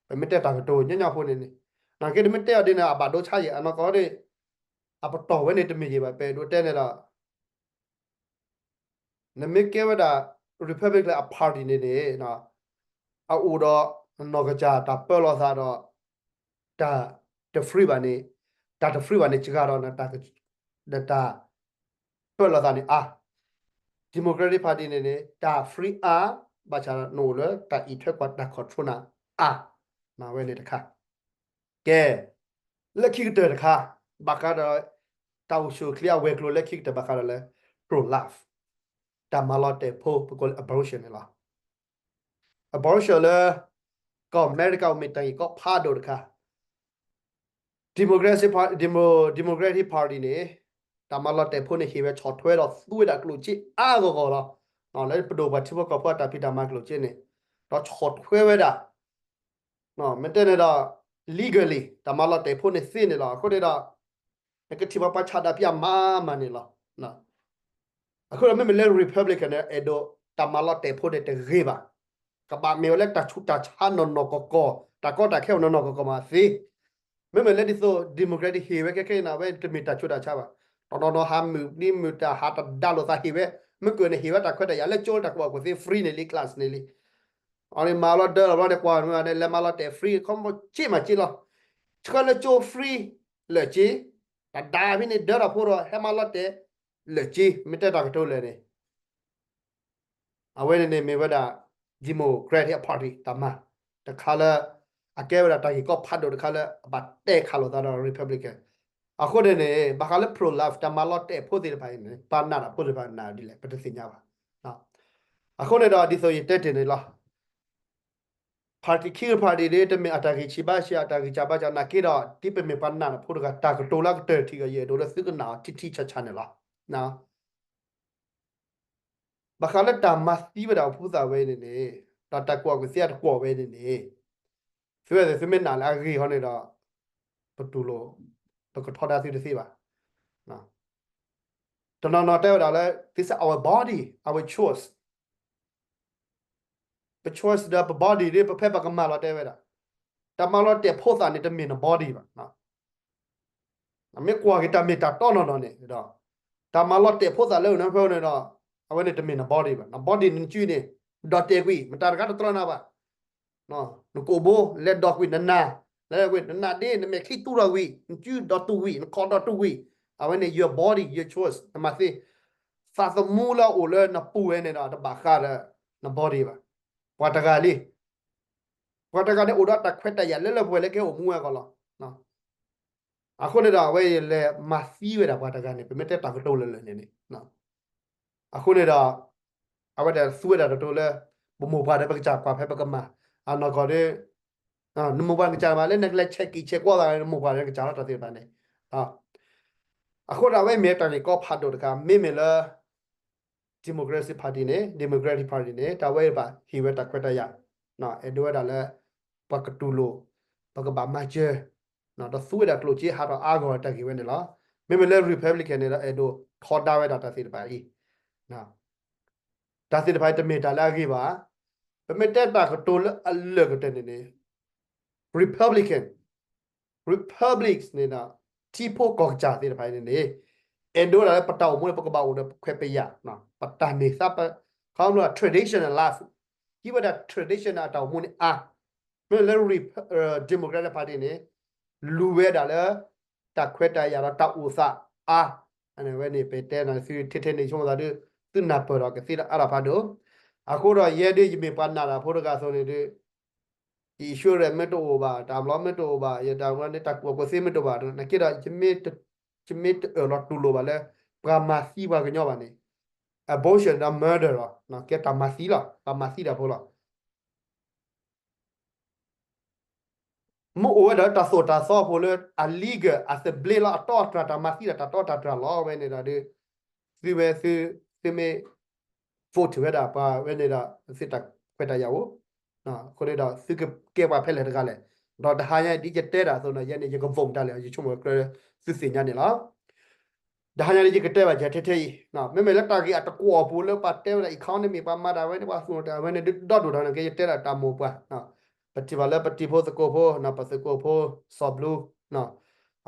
ပမ့ၢ်တဲတၢ်ကတိၤညီညီဖိန့ၣ်န့ၣ် နာ်က့တမ့ၢ်တဲအီၤဒ်န့ၣ် အဘၣ်ဒိဆါယံာ် အနီၢ်ကီၢ်န့ၣ် အပတီၢ်ဝဲန့ၣ်တမ့ၢ်ယံာ်ဘၣ် ပအဲၣ်ဒိးတဲန့ၣ်ဒီး နမ့ၢ်ကဲဝဲဒၣ် Republican အ party န့ၣ်န့ၣ် အအိၣ်ဒီးနီၢ်ကစၢ်တၢ်ပၢလီၤသးဒီး တၢ်တ free ဘၣ်န့ၣ် တၢ်တ free ဘၣ်န့ၣ် စှၤဒီးနတၢ်ပၢလီၤသးန့ၣ်အါ Democratic Party န့ၣ်န့ၣ် တၢ် free အါ ဘၣ်ဆၣ်နအိၣ်လၢတၢ်အံးထွဲကွၢ်တၢ် control နၤအါ မၤဝဲန့ၣ်တခါ ကဲ လၢခံကတၢၢ်တခါ ဘၣ်ဃးဒီး တၢ်အိၣ်ဆူၣ်အိၣ်ချ့အဝဲၤကျိၤလၢခံကတၢၢ်ဘၣ်ဃးဒီးလၢ pro-life တၢ်မၤလီၤတဲာ်ဖိ ပကိးလၢ abortion န့ၣ်လီၤ. abortion လၢ ကီၢ်အမဲရကၤအိၣ်မ့ၢ်တၢ်ဂ့ၢ်ကီဖးဒိၣ်တခါ Democracy Party Demo- Democratic Party န့ၣ် တၢ်မၤလီၤတဲာ်ဖိန့ၣ် ဟ့ၣ်ဝဲဆီၣ်ထွဲဒီးသူဝဲဒၣ်ကျိၣ်စ့အါဂီၢ်ဂီၢ်လီၤ. လၢပဒိၣ်ပှၤထံဖိကီၢ်ဖိအတၢ်ဖံးတၢ်မၤကျိၣ်စ့န့ၣ် ဒီးဆီၣ်ထွဲဝဲဒၣ် မ့ၢ်တဲန့ၣ်ဒီး legally တၢ်မၤလီၤတဲာ်ဖိန့ၣ်သ့န့ၣ်လီၤ. အဃိန့ၣ်ဒီး နကထံၣ်ဘၣ်ပှၤဆန္ဒပြမးမးန့ၣ်လီၤ. အဃိဒီးမ့မ့ၢ်လၢ Republican န့ၣ် အဲၣ်ဒိးတၢ်မၤလီၤတဲာ်ဖိန့ၣ်တဂ့ၤဘၣ်. ကဘၣ်မ့ၢ်ဝဲလၢတၢ်ဆူးတၢ်ဆါနီၢ်နီၢ်ကီၢ်ကီၢ် တၢ်ကီတၢ်ခဲအိၣ်နီၢ်နီၢ်ကီၢ်ကီၢ်မးသ့. မ့မ့ၢ်လၢဒ်သိး Democrat ဟ့ၣ်ဝဲခဲခဲအံၤန့ၣ် အဝဲတမ့ၢ်တၢ်ဆူးတၢ်ဆါဘၣ်. တနီၤနီၤဟးမုာ်နံၤမုာ်တၢ်ဟးတဒါလိာ်သးဟ့ၣ်ဝဲ မ့ၢ်ကွၢ်န့ၣ်ဟ့ၣ်ဝဲတၢ်ခွဲးတၢ်ယာ်လၢကၠိ တၢ်ကူၣ်ဘၣ်ကူၣ်သ့ free န့ၣ်လံ class န့ၣ်လံ. အန့ၣ်မၤလီၤဒၢလီၤဘျီန့ၣ် ကွၢ်မ့ၢ်န့ၣ် လဲၤမၤလီၤတဲာ် free ခီမ့ၢ်က့မးက့လီၤ. ဆှၢလၢကၠိ free လၢာ်က့, တဒါဖဲန့ၣ် ဒၢထီၣ်ဖိဒီး ဟဲမၤလီၤတဲာ် လၢာ်က့, မ့ၢ်တဲတၢ်ကတိၤလၢာ်န့ၣ် အဝဲန့ၣ်န့ၣ်မ့ၢ်ဝဲဒၣ် Democratic Party တၢ်မၤ တခါလၢ အကဲဝဲဒၣ်တၢ်ဂ့ၢ်ကီဖးဒိၣ်တခါလၢ အဘၣ်တဲခးလိာ်သးဒီး Republican. အဃိန့ၣ်န့ၣ် ဘၣ်ဃးလၢ pro-life တၢ်မၤလီၤတဲာ်ဖိသ့ၣ်တဖၣ်အံၤန့ၣ် ပှၤနာ်တၢ်ဖိသ့ၣ်တဖၣ်နာ်ဒ်လဲၣ် ပတသ့ၣ်ညါဘၣ်. အဃိန့ၣ်ဒီး ဒ်သိးယတဲတ့ၢ်န့ၣ်လီၤ. party ခံ party ဒ် တမ့ၢ်အတၢ်ဂံၢ်ဆံးဘါဆံး အတၢ်ဂံၢ်စၢ်ဘါစၢ်နာ်က့ဒီး ဒ်ပမ့ၢ်ပှၤနာ်တၢ်ဖိတဂၤ တၢ်ကတိၤလၢအကတၢၢ်ထံးကီး ယအဲၣ်ဒိးလၢသုကနၣ်အီၤထံထံဆးဆးန့ၣ်လီၤ. ဘၣ်ဃးလၢတၢ်မၤသံဝဲဒၣ်အဖိသၣ်ဝဲန့ၣ်န့ၣ် ဒီးတၢ်ကူၣ်ဘၣ်ကူၣ်သ့အတကွီၢ်ဝဲန့ၣ်န့ၣ် သုဝဲသ့ၣ်သုမ့ၢ်နာ်လၢအဂ့ၢ်ဟီန့ၣ်ဒီး ပတူၢ်လိာ် ပကထီဒါသုတသ့ဘၣ်. တနီၤနီၤတဲဝဲဒၣ်လၢ this is our body, our choice. ပ choice ဒီးပ body ဒ်ပဖဲပကမၤလီၤတဲဝဲဒၣ် တၢ်မၤလီၤတဲာ်ဖိသၣ်န့ၣ် တမ့ၢ်န body ဘၣ်. မ့ၢ်ကွၢ်က့ၤတၢ်မ့ၢ်တၢ်တီနီၢ်နီၢ်န့ၣ်ဒီး တၢ်မၤလီၤတဲာ်ဖိသၣ်လၢနဖဲန့ၣ်ဒီး အဝဲန့ၣ်တမ့ၢ်န body ဘၣ်. န body န့ၣ် နစုန့ၣ် ဒီးတဲာ်ကွံာ် မတၤတဂၤတတြီနၤဘၣ်. နကိာ်ဘိ လဲၤဒီးကွံာ် နနၢ် လဲၤကွံာ် နနၢ်ဒ့ နမဲာ်ချံတူၢ်ဒီးဝံၤ နစုဒီးတူၢ်ဝံၤ နခိးဒီးတူၢ်ဝံၤ အဝဲန့ၣ် your body, your choice နမၤသ့. သးသမူလၢအအိၣ်လၢနပူၤဝဲန့ၣ်ဒီး တဘၣ်ဃးဒီးန body ဘၣ်. ပှၤတဂၤလံ ပှၤတဂၤန့ၣ်အိၣ်ဒီးတၢ်ခွဲးတၢ်ယာ်လၢလၢပှဲၤပှဲၤလၢကဟဲအိၣ်မူဝဲအဂီၢ်လီၤ. အဃိန့ၣ်ဒီး အဝဲလဲၤမၤသံဝဲဒၣ်ပှၤတဂၤန့ၣ် ပမ့ၢ်တဲတၢ်ကတိၤလၢာ်လၢာ်န့ၣ်န့ၣ် အဃိန့ၣ်ဒီး အဝဲဒၣ်သူဝဲဒၣ်တတိၤလၢ ပမိၢ်ပှၢ်ဒီးပကစၢ်ကွၢ်ဖဲပကမၤ အနီၢ်ကီၢ်ဒီး နမိၢ်ပှၢ်နကစၢ်မး လၢနကလဲၤဆဲးကံၣ်ဆဲးကွီသး နမိၢ်ပှၢ်ဒီးနကစၢ်လီၤတၢ်သ့ၣ်တဖၣ်န့ၣ်. အဃိဒီးအဝဲမ့ၢ်တၢ်ဂ့ၢ်ကီဖးဒိၣ်တခါ မ့မ့ၢ်လၢ Democracy Party န့ၣ် Democratic Party န့ၣ် တၢ်ဝဲဘၣ်ဟ့ၣ်ဝဲတၢ်ခွဲးတၢ်ယာ် အဲၣ်ဒိးဝဲဒၣ်လၢ ပှၤကတူၢ်လိာ် ပကဘၣ်မၤစၢၤ ဒီးသူဝဲဒၣ်ကျိၣ်စ့ဟးထီၣ်အါဂီၢ်တၢ်ဂ့ၢ်ဝဲန့ၣ်လီၤ. မ့မ့ၢ်လၢ Republican န့ၣ်ဒီး အဲၣ်ဒိးထီဒါဝဲဒၣ်တၢ်သ့ၣ်တဖၣ်အံၤ တၢ်သ့ၣ်တဖၣ်အံၤတမ့ၢ်တၢ်လၢအဂ့ၤဘၣ်. ပမ့ၢ်တဲတၢ်ကတိၤလၢအလၢာ်ကတၢၢ်န့ၣ်န့ၣ် Republican Republics န့ၣ်ဒီး ထံဖိကီၢ်ကစၢ်သ့ၣ်တဖၣ်အံၤန့ၣ်န့ၣ် အဲၣ်ဒိးဒၣ်လၢပတၢ်အိၣ်မူန့ၣ် ပကဘၣ်အိၣ်ဒီးပခွဲးပယာ် ပတၢ်မ့ၢ်သး ခီဖျိ traditional life ဟံးဝဲဒၣ် traditional အတၢ်အိၣ်မူန့ၣ်အါ, မ့ၢ်လၢ Democratic Party န့ၣ် လူၤဝဲဒၣ်လၢ တၢ်ခွဲးတၢ်ယာ်ဒီးတၢ်အိၣ်သးအါ, အဝဲန့ၣ် ပတဲနၤသုထဲထဲန့ၣ် ဆိကမိၣ်သးဒုး သုနၢ်ပၢၢ်ဒီးကသ့ဒီးအါထီၣ်ဖးဒိၣ်, အဃိဒီးယဲဒုးယမ့ၢ်ပှၤနာ်တၢ်ဖိတဂၤအသိးန့ၣ်ဒုး insurance မ့ၢ်တအိၣ်ဘၣ်, တၢ်ဘျီမ့ၢ်တအိၣ်ဘၣ်, ယတၢ်ဝဲန့ၣ် တၢ်ကူၣ်ဘၣ်ကူၣ်သ့မ့ၢ်တအိၣ်ဘၣ်, နာ်က့ဒီး ယမ့ၢ်တအၢၣ်လီၤတူၢ်လိာ်ဘၣ်လၢ ပှၤမၤသံပှၤကညီဘၣ်န့ၣ်, abortion ဒီး murder လီၤ, ကဲတၢ်မၤသံလီၤ, ပှၤမၤသံတၢ်ဖိလီၤ. မ့ၢ်အိၣ်ဝဲဒီးတၢ်သိၣ်တၢ်သီဖိလၢ အ legal အသဘျ့လီၤ, အတီအတြၢ်, တၢ်မၤသံဒီးတၢ်တီတၢ်တြၢ်လီၤ. ဝဲန့ၣ်ဒီး သုဝဲသု သုမ့ၢ် vote ဝဲဒၣ်ပှၤဝဲန့ၣ်ဒီး သုတၢ်ခွဲးတၢ်ယာ်အိၣ်, အဃိန့ၣ်ဒီး သုကကဲပှၤဖဲလဲၣ်တဂၤလဲၣ်. ဒီးတဟါညါဒ်ယတဲတၢ်အသိးန့ၣ် ယဲန့ၣ် ယက vote တၢ်လဲၣ်, ယဆိကမိၣ်ကြၢးသုသ့ၣ်ညါန့ၣ်လီၤ. တဟါညါန့ၣ် ယကတဲဘၣ်ယဲထဲထဲအံၤ, မ့မ့ၢ်လၢတၢ်ဂ့ၢ်အတကွီၢ်အပူၤလၢပှၤတဲဝဲဒၣ် economy ပှၤမၤတၢ်ဝဲန့ၣ် ပှၤသူၣ်တၢ်ဝဲန့ၣ် ဒုးဒီဒိၣ်ထီၣ်န့ၣ် ကဲယတဲဒၣ်တၢ်မိၢ်ပှၢ်, ပထံၣ်ဘၣ်လၢပတံၤဖိသကိးဖိ, ပသုးကိးဖိ စီၤဘျူး,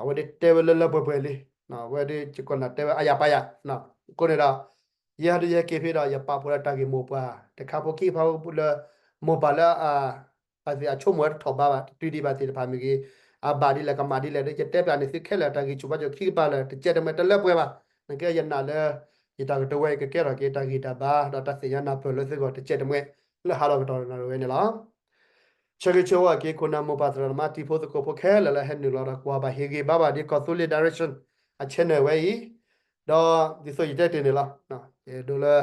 အဝဲဒၣ်တဲဝဲလၢလၢပှဲၤပှဲၤလံ, ဝဲဒၣ်ယကနၣ်တဲဝဲအါယၤပါယၤ, အဃိန့ၣ်ဒီး ယဲဟဲဒုးယဟဲက့ၤဖဲဒီး ယပာ်ဖှိၣ်ဒီးတၢ်ဂ့ၢ်မိၢ်ပှၢ် တခါဖိခံခါဖိလၢ မိၢ်ပၢ်လၢ အသ့ၣ်အဆိကမိၣ်ဝဲတထီၣ်ဘးဘၣ် တတုၤဒံးဘၣ်သ့ၣ်တဖၣ်မ့ၢ်ဂ့ၤ, အဘၣ်ဒ်လဲၣ်ကမၣ်ဒ်လဲၣ်ဒီး ယတဲပျးန့ၢ်သုခဲလၢာ် တၢ်ဂ့ၢ်ဆူၣ်ဘါကၠိခံကပၤလၢာ် တကဲတမှဲတလၢပှဲၤဘၣ်. နကဲယနာ်လၢ ယတၢ်ကတိၤဝဲအံၤကကဲထီၣ်က့ၤတၢ်ဂံၢ်တၢ်ဘါ ဒီးတၢ်သ့ၣ်ညါနၢ်ပၢၢ်လၢသုဂီၢ်တကဲတမှဲ လၢဟးထီၣ်ကတီၢ်နၣ်ရံၣ်ဝဲန့ၣ်လီၤ. ဆၢဂ့ၤဆၢဝါက့ၤ ခိၣ်နၢ်မိၢ်ပၢ်သရၣ်သမါတံၤဖိသကိးဖိခဲလၢာ်လၢဟဲနုာ်လီၤဒီးကွၢ်ဘၣ်ဟ့ၣ်ဂံၢ်ဘါဘၣ်ဒ် ကီၢ်သူလ့ၤ direction အ channel ဝဲအံၤ, ဒီးဒ်သိးယတဲတ့ၢ်န့ၣ်လီၤ. ယအဲၣ်ဒိးလၢ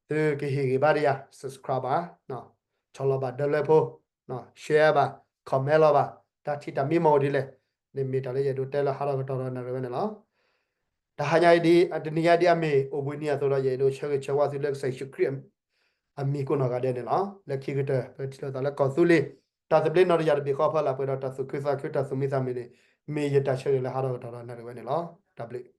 သုကဟ့ၣ်ဂံၢ်ဘါဒံးယၤ subscribe ဘၣ်, ဆီၣ်လီၤဘၣ်ဒၢလွဲဖိ, share ဘၣ်, comment လီၤဘၣ်, တၢ်ထံၣ်တၢ်မံမီၢ်အိၣ်ဒ်လဲၣ်, န့ၣ်မ့ၢ်တၢ်လၢယအဲၣ်ဒိးတဲလၢဟးထီၣ်ကတီၢ်ဒီးနၣ်ရံၣ်ဝဲန့ၣ်လီၤ. တဟါညါအံၤဒ် တနံၤညါဒ်အမ့ၢ်အိၣ်ဘှံးနံၤအသိးဒီး ယအဲၣ်ဒိးဆၢဂ့ၤဆၢဝါသုလၢကစၢ်ယ့ၣ်ၡူးခရံာ်အမံၤကိးနီၢ်ဂၤဒဲးန့ၣ်လီၤ. လၢခံကတၢၢ် ပထံၣ်လိာ်သးလၢကီၢ်သူလ့ၤ တၢ်သဘျ့နီၢ်တယၢ်တဘ့ၣ်ဃီဖီလာ်ပှဲၤဒီးတၢ်သူၣ်ခုသးခုတၢ်သူၣ်မံသးမုာ်န့ၣ် မ့ၢ်ယတၢ်ဆၢဂ့ၤလၢဟးထီၣ်ကတီၢ်ဒီးနၣ်ရံၣ်ဝဲန့ၣ်လီၤ. တၢ်ဘျုး